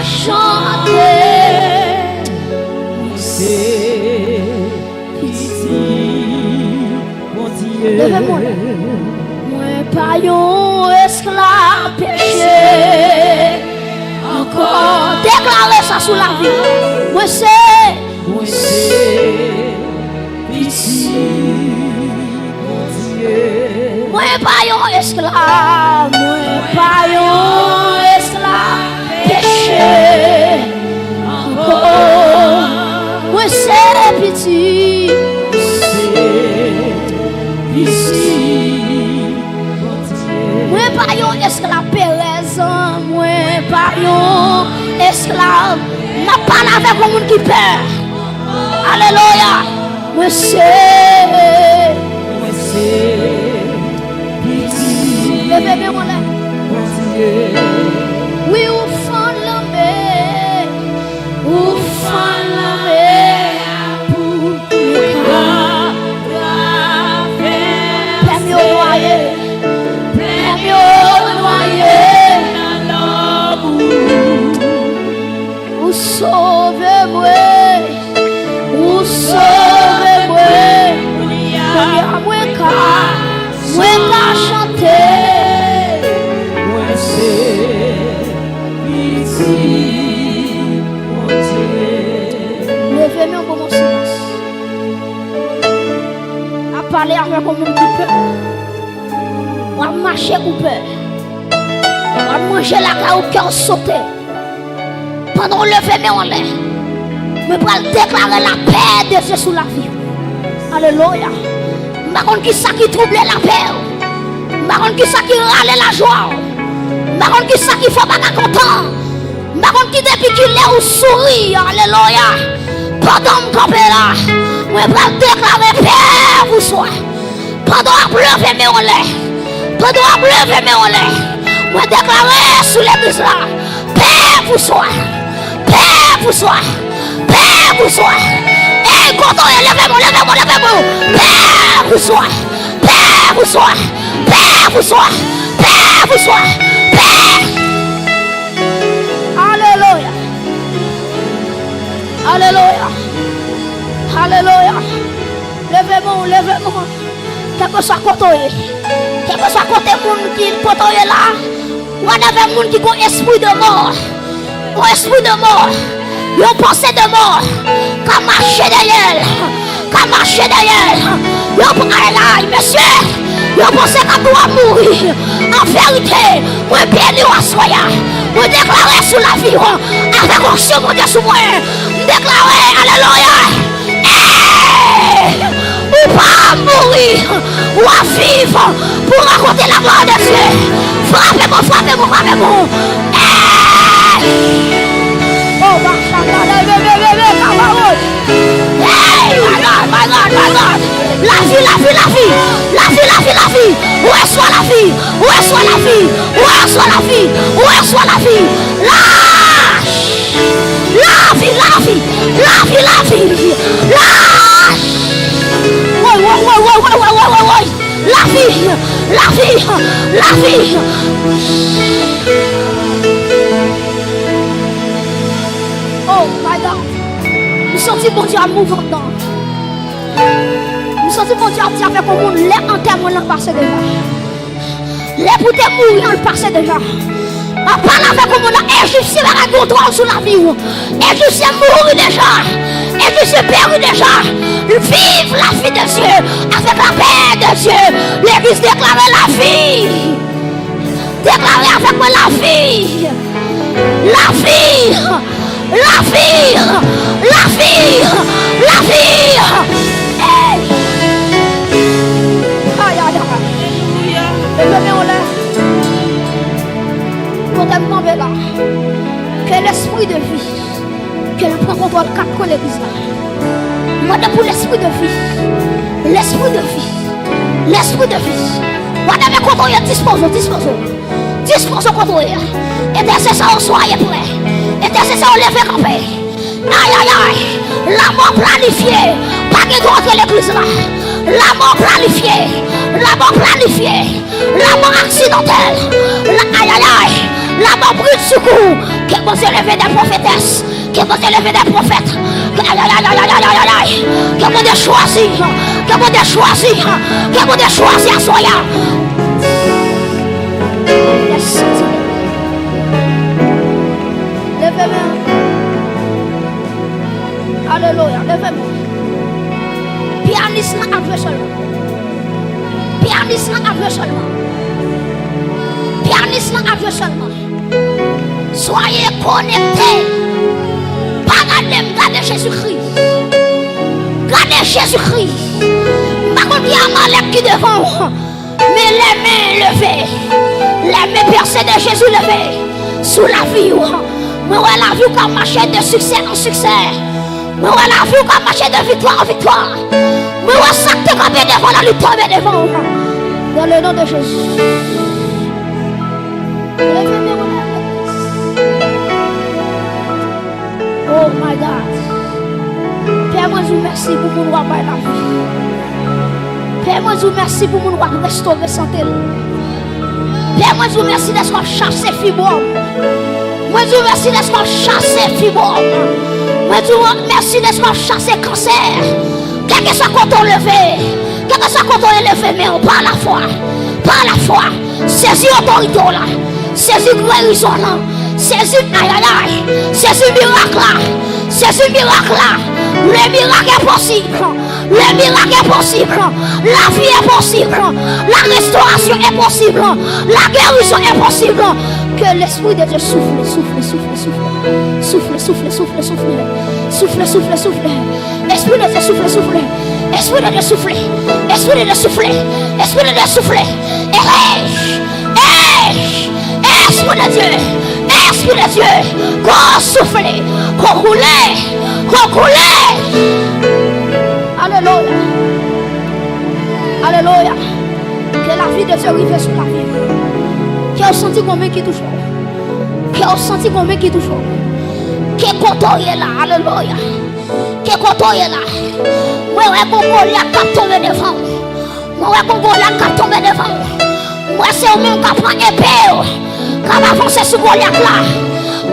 chante. Mwen se pitit Bondye. Leve men w. Mwen pa yon esklav peche ankò. Deklare sa sou lavi w. Mwen se. Mwen se. Pitit Bondye. Mwen pa yon esklav, mwen pa yon esklav peche ankò. Mwen se pitit. Se pitit Bondye. Mwen pa yon esklav perèz, mwen pa yon esklav N ap pale avèk yon moun ki pè. Alelouya. Mwen se. Mwen se. Piti. Leve men w anlè. Bondye. Wi, ou fann lanmè. Ou fann lanmè a pou mwen ka travèse. Pè m yo nwaye. Pè m yo nwaye nan lanmou. Ou sove mwen, ou sove mwen. Kounye a mwen ka, mwen ka chante. Mwen se pitit Bondye. Leve men w pou mwen silans. N ap pale avèk yon moun ki pè. W ap mache ou pè. W ap manje lakay ou kè w sote. Pandan w leve men w anlè, mwen pral deklare lapè de Dye sou lavi w. Alelouya. M pa konn kisa ki twouble lapè w. M pa konn kisa ki rale lajwa w. M pa konn kisa ki fè w pa ka kontan. M pa konn ki depi ki lè ou souri. Alelouya. Pandan m kanpe la, mwen pral deklare pè pou swa. Pandan w ap leve men w anlè, pandan w ap leve men w anlè, mwen deklare sou legliz la, pè pou swa, pè pou swa, pè pou swa. Ey, kote w ye, leve men w, leve men w, leve men w. Pè pou swa, pè pou swa, pè pou swa, pè pou swa, pè. Alelouya. Alelouya. Alelouya. Leve men w, leve men w. Kèlkeswa kote w ye, kèlkeswa kote moun ki kote w ye la, whatever moun ki gon espri de mò, gon espri de mò, yon panse de mò, ka mache dèyè l, ka mache dèyè l. Yo, ay, ay, mesye, yo panse k ap dwe mouri. An verite, mwen beni w aswè a. Mwen deklare sou lavi w, avèk onksyon Bondye sou mwen, m deklare, alelouya. Ey! Ou p ap mouri, w ap viv pou rakonte laglwa de Dye. Frape mwen, frape mwen, frape mwen. Ey! Oh, bachata, leve, leve, leve, kabawoy. Ey! My God, my God, my God. Lavi, lavi, lavi. Lavi, lavi, lavi. Resevwa lavi. Resevwa lavi. Resevwa lavi. Resevwa lavi. Lach! Lavi, lavi, lavi, lavi, lach! Woy, woy, woy. Lavi, lavi, lavi. Oh my God. M santi Bondye ap move anndan. M santi Bondye ap di avèk yon moun, lè antèman an pase deja. Lè pou te mouri an pase deja. M ap pale avèk yon moun la, Ejipsyen pa gen kontwòl sou lavi w. Ejipsyen mouri deja. Ejipsyen peri deja. Viv lavi de Dye avèk lapè de Dye. Legliz deklare lavi. Deklare avèk mwen lavi. Lavi! Lavi! Lavi! Lavi! Ey! Ay, ay, ay. Leve men w anlè. Kote m kanpe la. Ke lespri de vi, ke l pran kontwòl kat kwen legliz la. Mande pou lespri de vi. Lespri de vi. Lespri de vi. Whatever kote w ye, dispoze w, dispoze w. Dispoze w kote w ye. Entèsesè yo, soyez prêts. Entèsesè yo, leve kanpe. Ay, ay, ay. Lanmò planifye pa gen dwa antre legliz la. Lanmò planifye. Lanmò planifye. Lanmò aksidantèl. La, ay, ay, ay. Lanmò britsoukou. Ke Bondye leve de pwofetès. Ke Bondye leve de pwofèt. Ke, ay, ay, ay. Ke Bondye chwazi. Ke Bondye chwazi. Ke Bondye chwazi aswè a. Yes. Leve men w. Alelouya. Leve men w. Pyanis lan ap jwe sèlman. Pyanis lan ap jwe sèlman. Pyanis lan ap jwe sèlman. Soyez connectés. Pa gade m, gade Jezikri. Gade Jezikri. M pa konn ki Amalèk ki devan w. Men lèmen leve, lèmen pèse de Jezi leve sou lavi w. Mwen wè lavi w k ap mache de siksè an siksè. Mwen wè lavi w k ap mache de viktwa an viktwa. Mwen wè sa k te kanpe devan w la, li tonbe devan w. Dans le nom de Jésus. Leve men w nan legliz. Oh my God. Pè, mwen di w mèsi pou moun w ap bay lavi. Pè, mwen di w mèsi pou moun w ap restore sante l. Pè, mwen di w mèsi dèske w ap chase fibwòm. Mwen di w mèsi dèske w ap chase fibwòm. Mwen di w mèsi dèske w ap chase kansè. Kèlkeswa kote w leve, kèlkeswa kote w leve men w, pa lafwa, pa lafwa, sezi otorite w la, sezi gerizon w lan, sezi ayayay, sezi mirak la, sezi mirak la. Le miracle est possible. Le miracle est possible. La vie est possible. La restauration est possible. La guérison est possible. Que l'Esprit de Dieu souffle, souffle, souffle, souffle. Souffle, souffle, souffle, souffle. Souffle, souffle, souffle. Espri de Dye soufle, soufle. Espri de Dye soufle. Espri de Dye soufle. Espri de Dye soufle. Ey! Ey! Espri de Dye. Espri de Dye. Ko soufle. Ko koule. Ko koule. Alelouya. Alelouya. Ke lavi de Dye rive sou lavi w. Ke w santi gon men ki touche w. Ke w santi gon men ki touche w. Ke kote w ye la. Alelouya. Ke kote w ye la. Mwen wè gon Golyat k ap tonbe devan w. Mwen wè gon Golyat k ap tonbe devan w. Mwen wè se ou menm k ap pran epe w, k ap avanse sou Golyat la.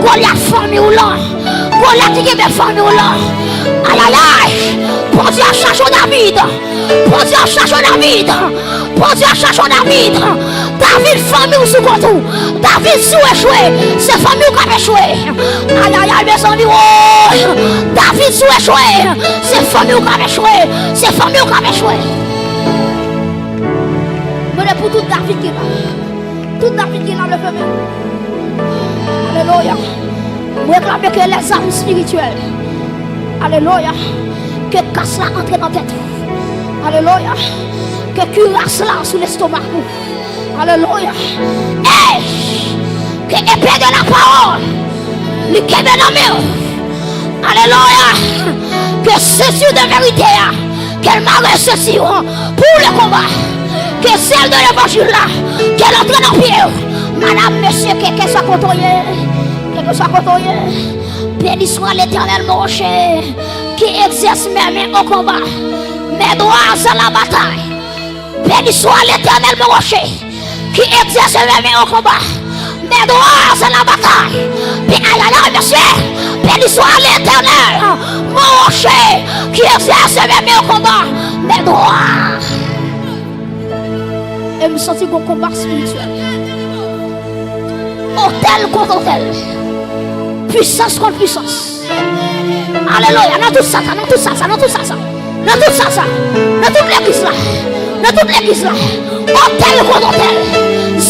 Golyat fanmi w lan. Golyat ki kenbe fanmi w lan. Ayayay. Bondye ap chache w David. Bondye ap chache w David. Bondye ap chache w David. David, fanmi w sou kont ou. David, si w echwe, se fanmi w k ap echwe. Ayayay, mezanmi, woy. David, si w echwe, se fanmi w k ap echwe. Se fanmi w k ap echwe. Mwen de pou tout David ki la. Tout David ki la, leve men. Alelouya. Mwen reklame ke lèzam espirityèl. Alelouya. Ke kas la antre nan tèt ou. Alelouya. Ke kiras la sou lestomak ou. Alelouya. Ey! Ke epe de la pawòl li kenbe nan men w. Alelouya. Ke senti de verite a, ke l mare senti w pou le konba. Ke zèl de levanjil la, ke l antre nan pye w. Madanm, mesye, kèlkeswa kote w ye, kèlkeswa kote w ye. Béni soit l'Éternel, mon rocher, qui exerce mes mains au combat, mes doigts à la bataille. Béni soit l'Éternel, mon rocher, qui exerce mes mains au combat, mes doigts à la bataille. Pe ayayay, mesye, béni soit l'Éternel, mon rocher, qui exerce mes mains au combat, mes doigts. E m santi gon konba espirityèl. Otèl kont otèl. Pwisans kont pwisans. Alelouya. Nan tout sa, sa, nan tout sa, sa, nan tout sa, sa. Nan tout sa, sa. Nan tout legliz la. Nan tout legliz la. Otèl kont otèl.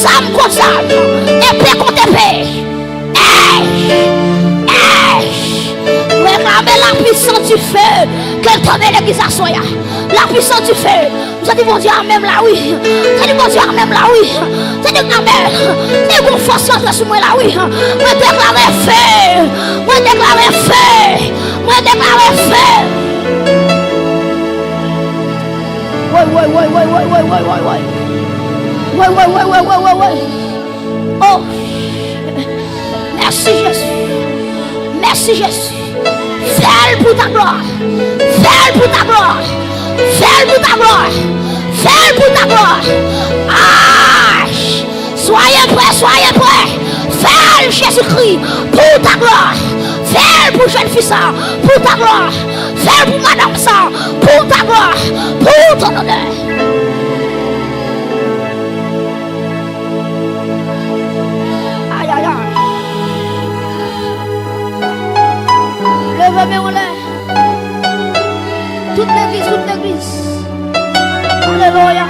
Zam kont zam. Epe kont epe. Ey! Ey! Reklame la puissance du feu. Ke l tonbe legliz aswè a. La puissance du feu. M santi Bondye a menm la wi. M santi Bondye a menm la wi. M santi amèn. M santi gon fòs ki antre sou mwen la wi. Mwen deklare fe. Mwen deklare fe. Mwen deklare fe. Woy, woy, woy, woy. Woy, woy, woy, woy, woy. Oh. Mèsi Jezi. Mèsi Jezi. Fè l pou ta glwa. Fè l pou ta glwa. Fè l pou ta glwa. Fè l pou ta glwa. Ay! Soyez prêts, soyez prêts. Fè l, Jezikri, pou ta glwa. Fè l pou jèn fi sa, pou ta glwa. Fè l pou madanm sa, pou ta glwa. Pou ton onè. Ayayay. Leve men w anlè. Tout legliz, tout legliz. Alelouya.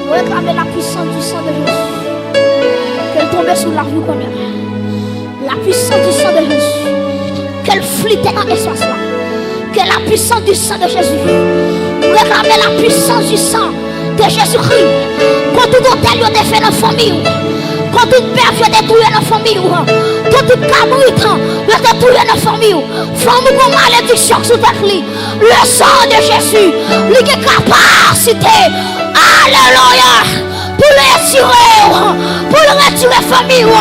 Mwen reklame la puissance du sang de Jésus. Ke l tonbe sou lavi w kounye a. La puissance du sang de Jésus. Ke l flite nan espas la. Que la puissance du sang de Jésus. Mwen reklame la puissance du sang de Jésus-Christ. Kont tout otèl yo te fè nan fanmi w. Kon tout bèf yo te touye nan fanmi w, kon tout kabrit yo te touye nan fanmi w, fanm ou gon malediksyon sou tèt li. Le sang de Jésus, li gen kapasite, alelouya, pou l retire w, pou l retire fanmi w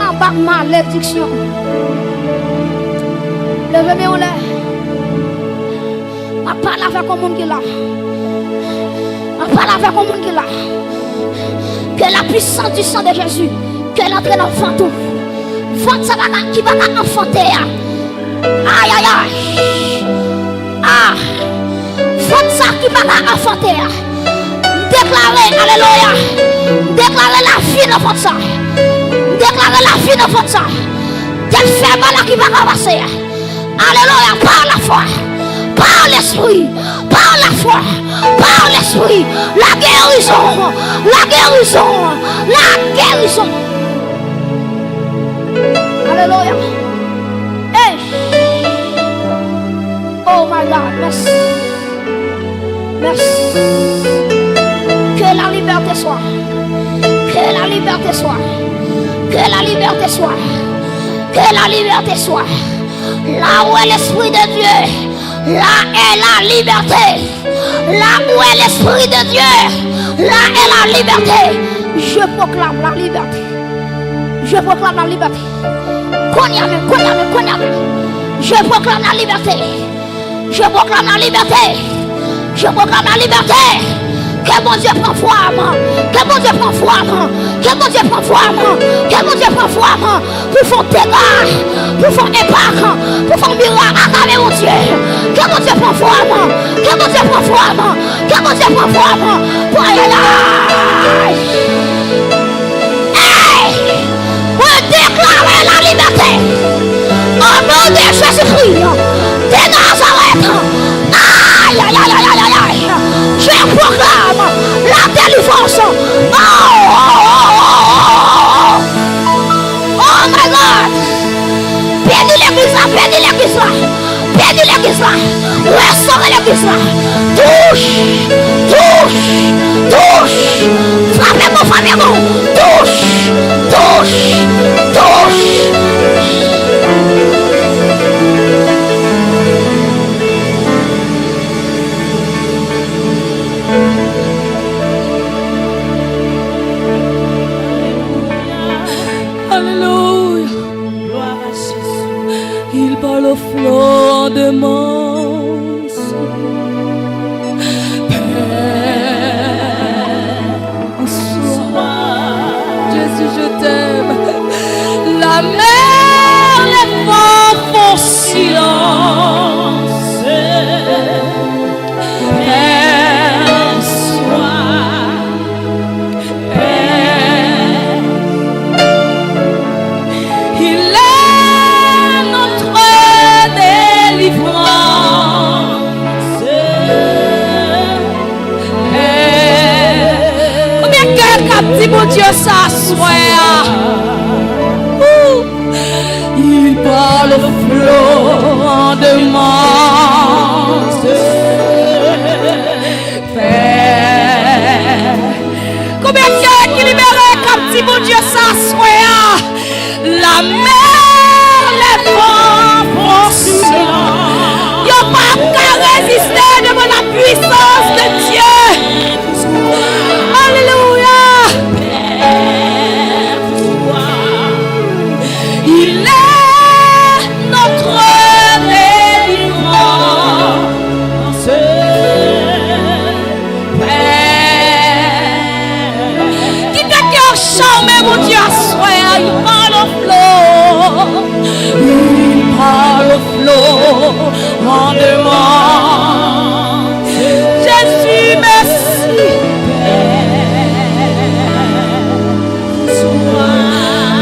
anba malediksyon. Leve men w anlè. M ap pale avèk yon moun ki la. M ap pale avèk yon moun ki la. Que la puissance du sang de Jésus, ke l antre nan vant ou. Vant sa pa ka, ki pa ka anfante a. Ayayay. Ah. Vant sa ki pa ka anfante a. M deklare, alelouya. M deklare lavi nan vant sa. M deklare lavi nan vant sa. Tèt fè bala ki pa ka pase a. Alelouya, par la foi, par l'esprit, par la foi, par l'esprit, la guérison, la guérison, la guérison. Alelouya. Hey. Oh my God, merci. Merci. Que la liberté soit. Que la liberté soit. Que la liberté soit. Que la liberté soit. Là où est l'Esprit de Dieu, là est la liberté. Là où est l'Esprit de Dieu, là est la liberté. Je proclame la liberté. Je proclame la liberté. Kounye a menm, kounye a menm, kounye a menm. Je proclame la liberté. Je proclame la liberté. Je proclame la liberté. Ke Bondye pran fwa m. Ke Bondye pran fwa m. Ke Bondye pran fwa m. Ke Bondye pran fwa m. Pou fè dega. Pou fè enpak. Pou fè mirak. Aklame Bondye. Ke Bondye pran fwa m. Ke Bondye pran fwa m. Ke Bondye pran fwa m. Pou ayayay. Hey! Mwen deklare la libète. O non de Jezikri de Nazarèt. Ay, ay, ay, ay, ay, ay, ay. Je proclame la délivrance. Oh, oh, oh, oh, oh, oh. Oh my God. Beni legliz la, beni legliz la. Beni legliz la. Restore legliz la. Touche, touche, touche. Frape bon, frape bon. Touche, touche, touche. Alelouya. Gloire à Jésus. Il parle au flot de mon cœur. Père, bonsoir. Jésus, je t'aime. La mer, les vents font silence. Père, sois Père, il est notre délivrance. Père. Konbyen kè k ap di Bondye sa aswè a? Ou. Il parle au flot de mon Pè. Konbyen kè ki libere k ap di Bondye sa aswè a? La mer, les vents font silence. Yo p ap ka reziste devan la puissance de Dieu. Alelouya. Il est notre délivrance. Kite kè w chame Bondye aswè a, il parle au flot, il parle au flot en demande. Jésus, merci.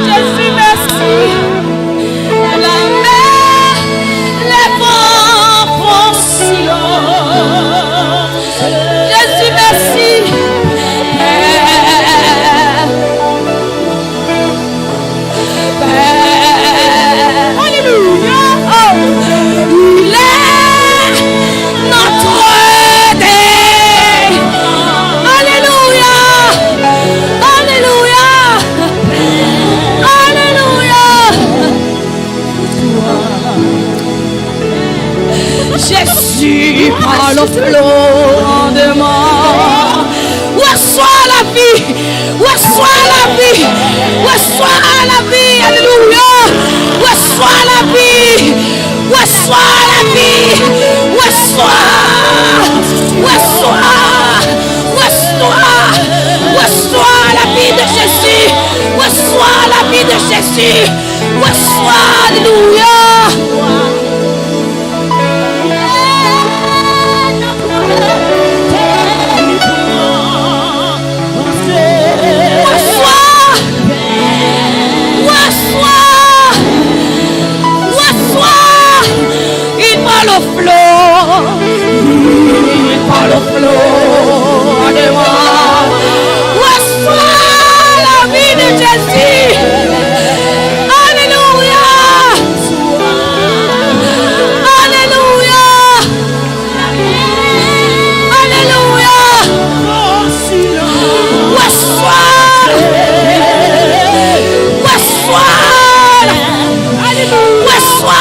Jésus, merci. La mer, les vents font silence. Jésus, merci. Père. Père. Alléluia. Oh. Il est Flore de mò. Resevwa lavi. Resevwa lavi. Resevwa lavi. Alelouya. Resevwa lavi. Resevwa lavi. Resevwa. Resevwa. Resevwa. Resevwa lavi de Jezi. Resevwa lavi de Jezi. Resevwa. Alelouya. Resevwa! Resevwa! Resevwa! Il parle au flot. Il parle au flot de mò. Resevwa lavi de Jezi. Alelouya. Alelouya. Alelouya. Resevwa. Resevwa. Resevwa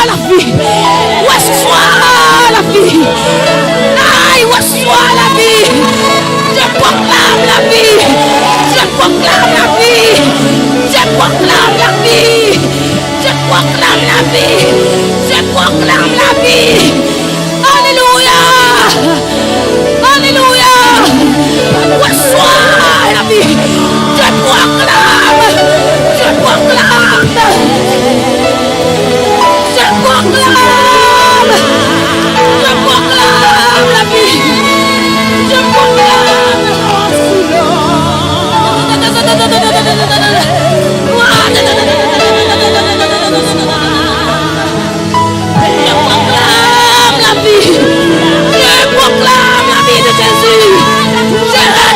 lavi. Resevwa lavi. Ay, resevwa lavi. Je proclame la vie. Je proclame la vie. Je proclame la vie. Je proclame la vie. Je proclame la vie. Alelouya. Alelouya. Resevwa lavi. Je proclame. Je proclame. Je proclame. Je proclame lavi. Je proclame. Je proclame lavi. Je proclame lavi de Jezi. Je, je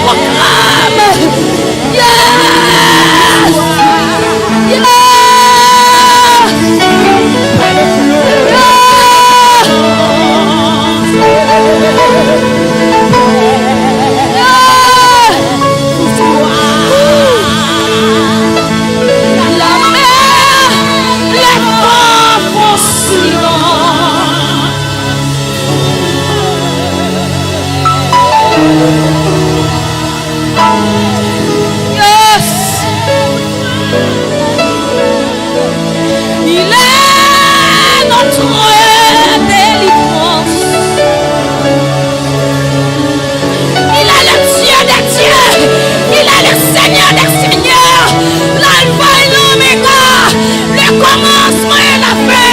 proclame. Yes! Yes! Yes! Yes. Il est notre délivrance. Il est le Dieu des dieux. Il est le Seigneur des seigneurs. L'alpha et l'oméga. Le commencement et la fin.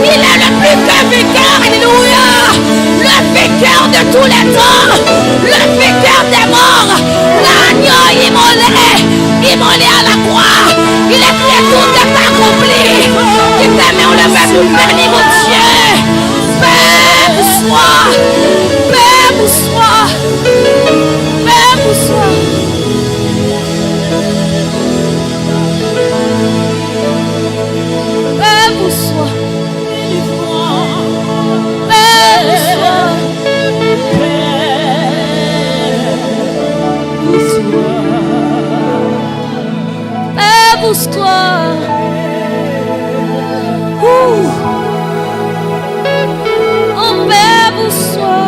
Il est le plus que vainqueur. Alléluia. Le vainqueur de tous les temps. Le vainqueur des morts. L'agneau immolé. Immolé à la croix. Il est crié, tout est accompli. Ki te men w leve pou beni Bondye. Pè, bonswa. Pè, bonswa. Pè, bonswa. Pè, bonswa. Pè, bonswa. Pè, bonswa. Ooh. Oh, pè, bonswa.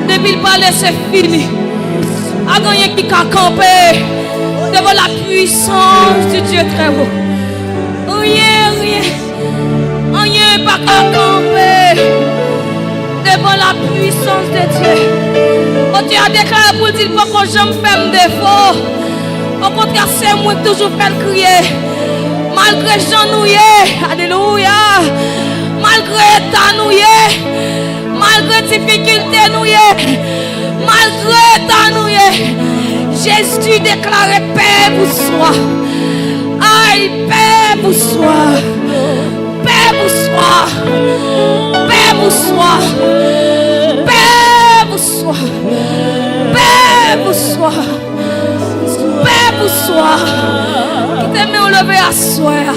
Depi l pale, se fini. Pa gen anyen ki ka kanpe devan la puissance du Dieu très haut. Anyen, anyen, anyen pa ka kanpe devan la puissance de Dieu. Bondye a deklare pou l di l poko janm fè m defo. Okontrè, se mwen k toujou fè l kriye. Malgre jan nou ye, alelouya, malgre eta nou ye, malgre difikilte nou ye, malgre eta nou ye, Jezi deklare pè, bonswa. Ay, pè, bonswa. Pè, bonswa. Pè, bonswa. Pè, bonswa. Pè, bonswa. Pè, bonswa. Kite men w leve aswè a.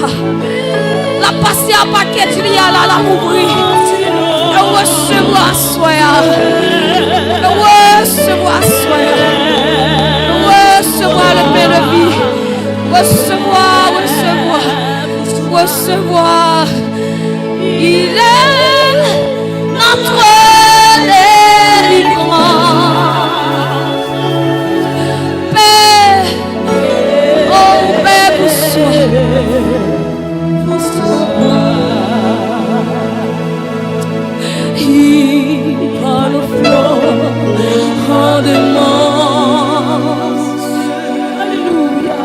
L ap pase a pakèt li a la, l ap ouvri. E w resevwa aswè a. E w resevwa aswè a. E w resevwa le pen de vi. Recevoir, recevoir, recevoir. Il est notre délivrance. Père, oh Père, bonsoir. Bonsoir. Il parle fort en démence. Alléluia.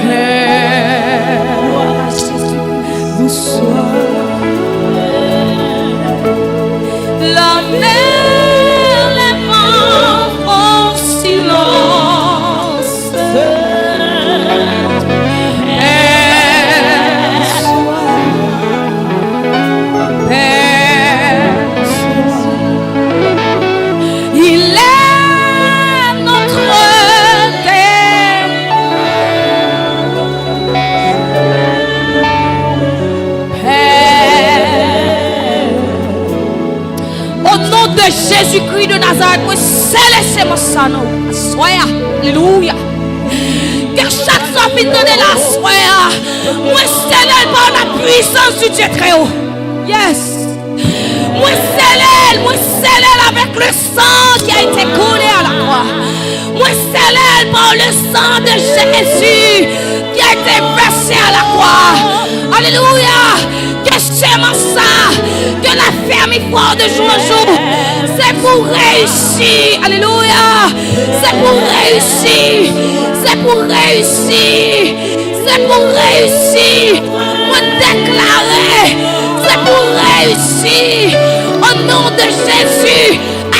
Père, bonsoir. La mer, les vents font silence. Père, Père, il est notre Père. O non de Jezikri de Nazarèt, mwen sele semans sa nan ou aswè a. Alelouya. Ke chak sa w fin tande la aswè a, mwen sele l pa la puissance du Dieu très haut. Yes. Mwen sele l, mwen sele l avec le sang qui a été coulé à la croix. Mwen sele l par le sang de Jésus qui a été versé à la croix. Alléluia. Ke semans sa, ke la fèmifwa de jou an jou, se pou reyisi. Alelouya. Se pou reyisi. Se pou reyisi. Se pou reyisi. Mwen deklare, se pou reyisi. O non de Jezi,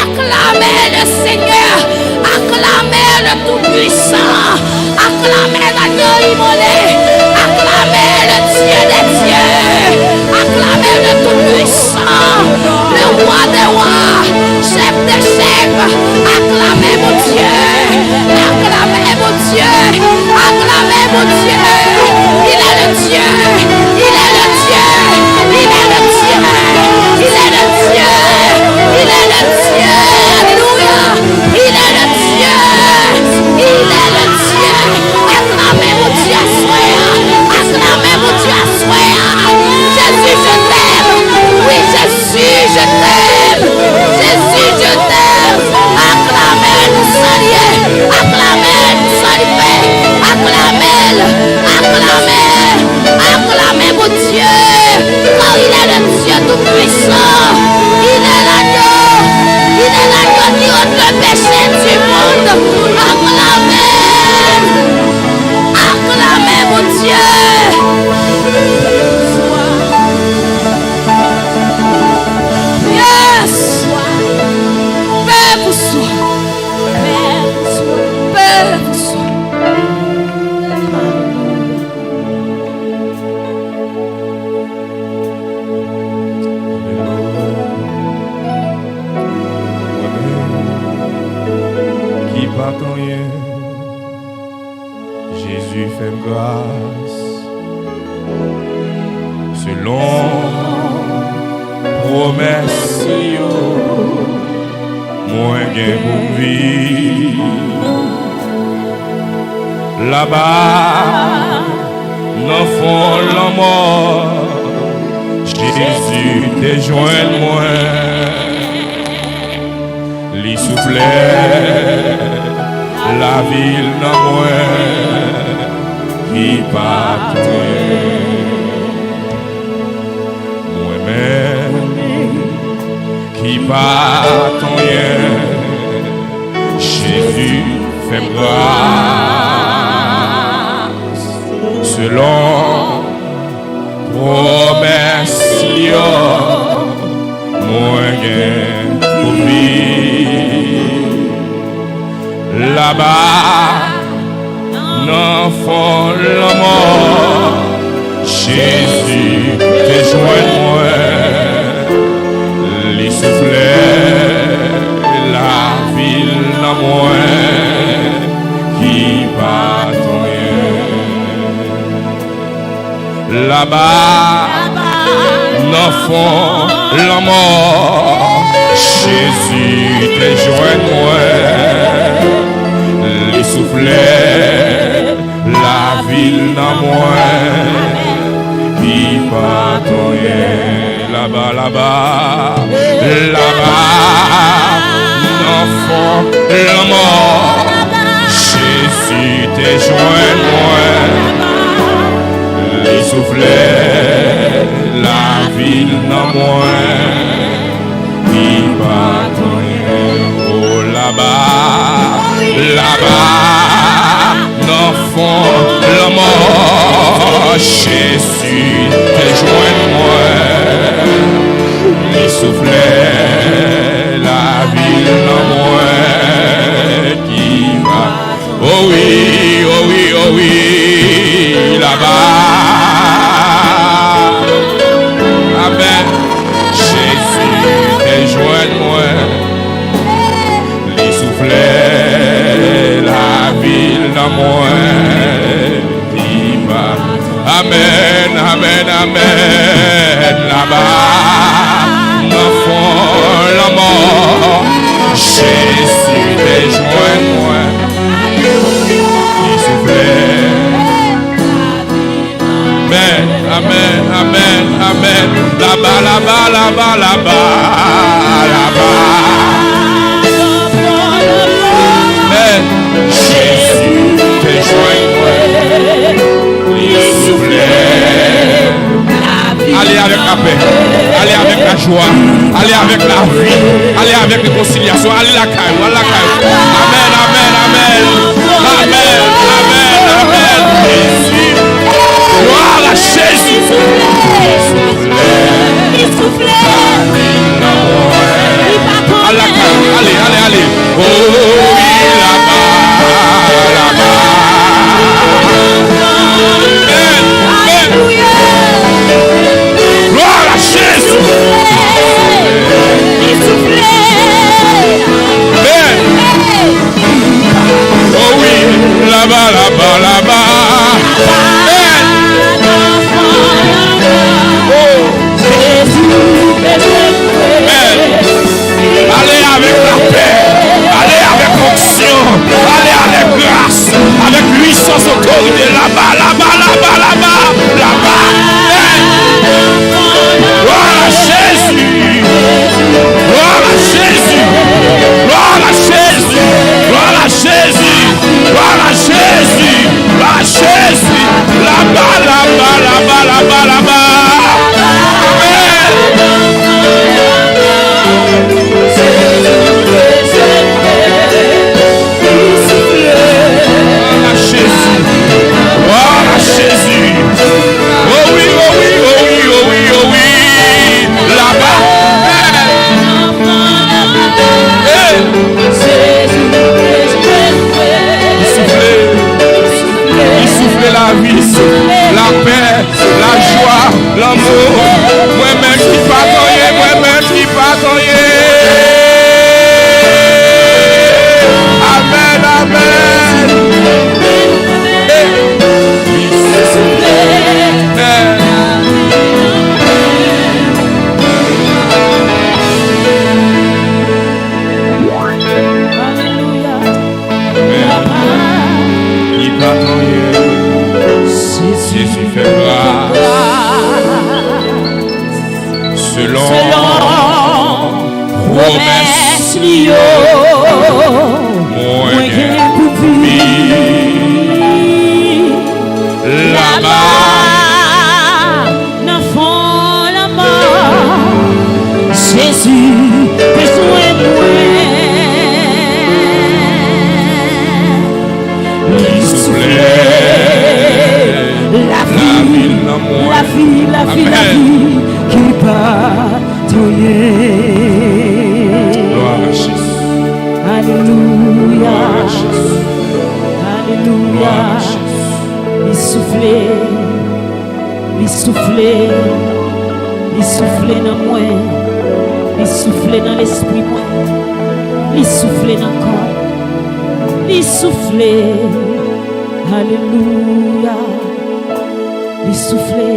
aklame le Senyè, aklame le Tout-Puissant, aklame lagno imole, aklame le Dieu des dieux, aklame le Tout-Puissant, le Roi des rois, Chèf dè chèf, aklame Bondye, aklame Bondye, aklame Bondye. Il est le Dieu, il est le Dieu, il est le Dieu, il est le Dieu, il est le Dieu. Alléluia. Il est le Dieu, il est le Dieu. Aklame Bondye aswè a, aklame Bondye aswè a. Jésus, je t'aime. Oui, Jésus. Jésus, je t'aime. Jésus, je t'aime. Aklame l pou sa l ye. Aklame l pou sa l fè. Aklame l. Aklame. Aklame Bondye. Car il est le Dieu tout-puissant. Il est l'agneau. Il est l'agneau qui ôte le péché du monde. Aklame l. Aklame Bondye. Yes! Pè, bonswa. Pè, bonswa. Ki pa t anyen. Jezi fè m gras. Selon pwomès yo, mwen gen pou m viv. Laba, nan fon lanmò, Jezi te jwenn mwen. Li soufle lavi l nan mwen ki pa t anyen. Mwen menm ki pa t anyen, Jezi fè m gras. Selon pwomès li yo, mwen gen pou viv. Laba, nan fon lanmò, Jezi te jwenn mwen. Li soufle lavi l nan mwen ki pa t anyen. Laba, nan fon lanmò, Jezi te jwenn mwen. Li Soufle lavi nan mwen, ki pa tonye laba, laba, laba, nan fon lanmò. Jezi te jwenn mwen, li soufle lavi nan mwen. Li pa tonye o laba, laba, nan fon lanmò. Jezi te jwenn mwen, li soufle lavi nan mwen ki pa. O wi, o wi, o wi, laba. Amèn. Jezi te jwenn mwen, li soufle lavi nan mwen, li pa. Amèn, amèn, amèn. Laba, nan fon lanmò, Jezi te jwenn mwen. Li soufle. Amèn, amèn, amèn, amèn. Laba, laba, laba, laba, laba. Amèn. Jezi te jwenn mwen. Li soufle. Ale avèk lapè. Ale avèk lajwa. Ale avèk lavi. Ale avèk rekonsilyasyon. Ale lakay ou. Ale lakay ou. Amèn, amèn, amèn. Amèn, amèn, amèn. Jezi. Glwa a Jezi. Li soufle. Li soufle. Li pa konn. Ale lakay ou. Ale, ale, ale. O wi, laba, laba. Amèn, amèn. Glwa a Jezi. Amèn. O wi, laba, laba, laba. Amèn. O. Jezi bezwen mwen. Amèn. Ale avèk lapè. Ale avèk onksyon. Ale avèk gras. Avèk pwisans, otorite. Laba, laba, laba, laba. Laba. Amèn. Glwa a Jezi. Glwa a Jezi. Glwa a Jezi. Glwa a Jezi. Glwa a Jezi. Glwa a Jezi. Laba, laba, laba, laba, laba. Amèn. Glwa a Jezi. Glwa a Jezi. O wi, o wi, o wi, o wi, o wi. Laba. Hey. Li soufle. Li soufle lavi, lapè, lajwa, lanmou. Mwen menm ki pa tonye, mwen menm ki pa tonye. Amèn, amèn. Hey. Amèn. Alelouya. Amèn. Li pa tonye. Jezi fè gras. Selon pwomès li yo, mwen gen pou viv laba. Nan fon lanmò, Jezi bezwen mwen. Li soufle lavi, lavi, lavi, lavi ki pa tonye. Glwa a Jezi. Alelouya. Glwa a Jezi. Alelouya. Glwa a Jezi. Li soufle. Li soufle, li soufle nan mwen, li soufle nan lespri mwen, li soufle nan kò m, li soufle, alelouya, li soufle.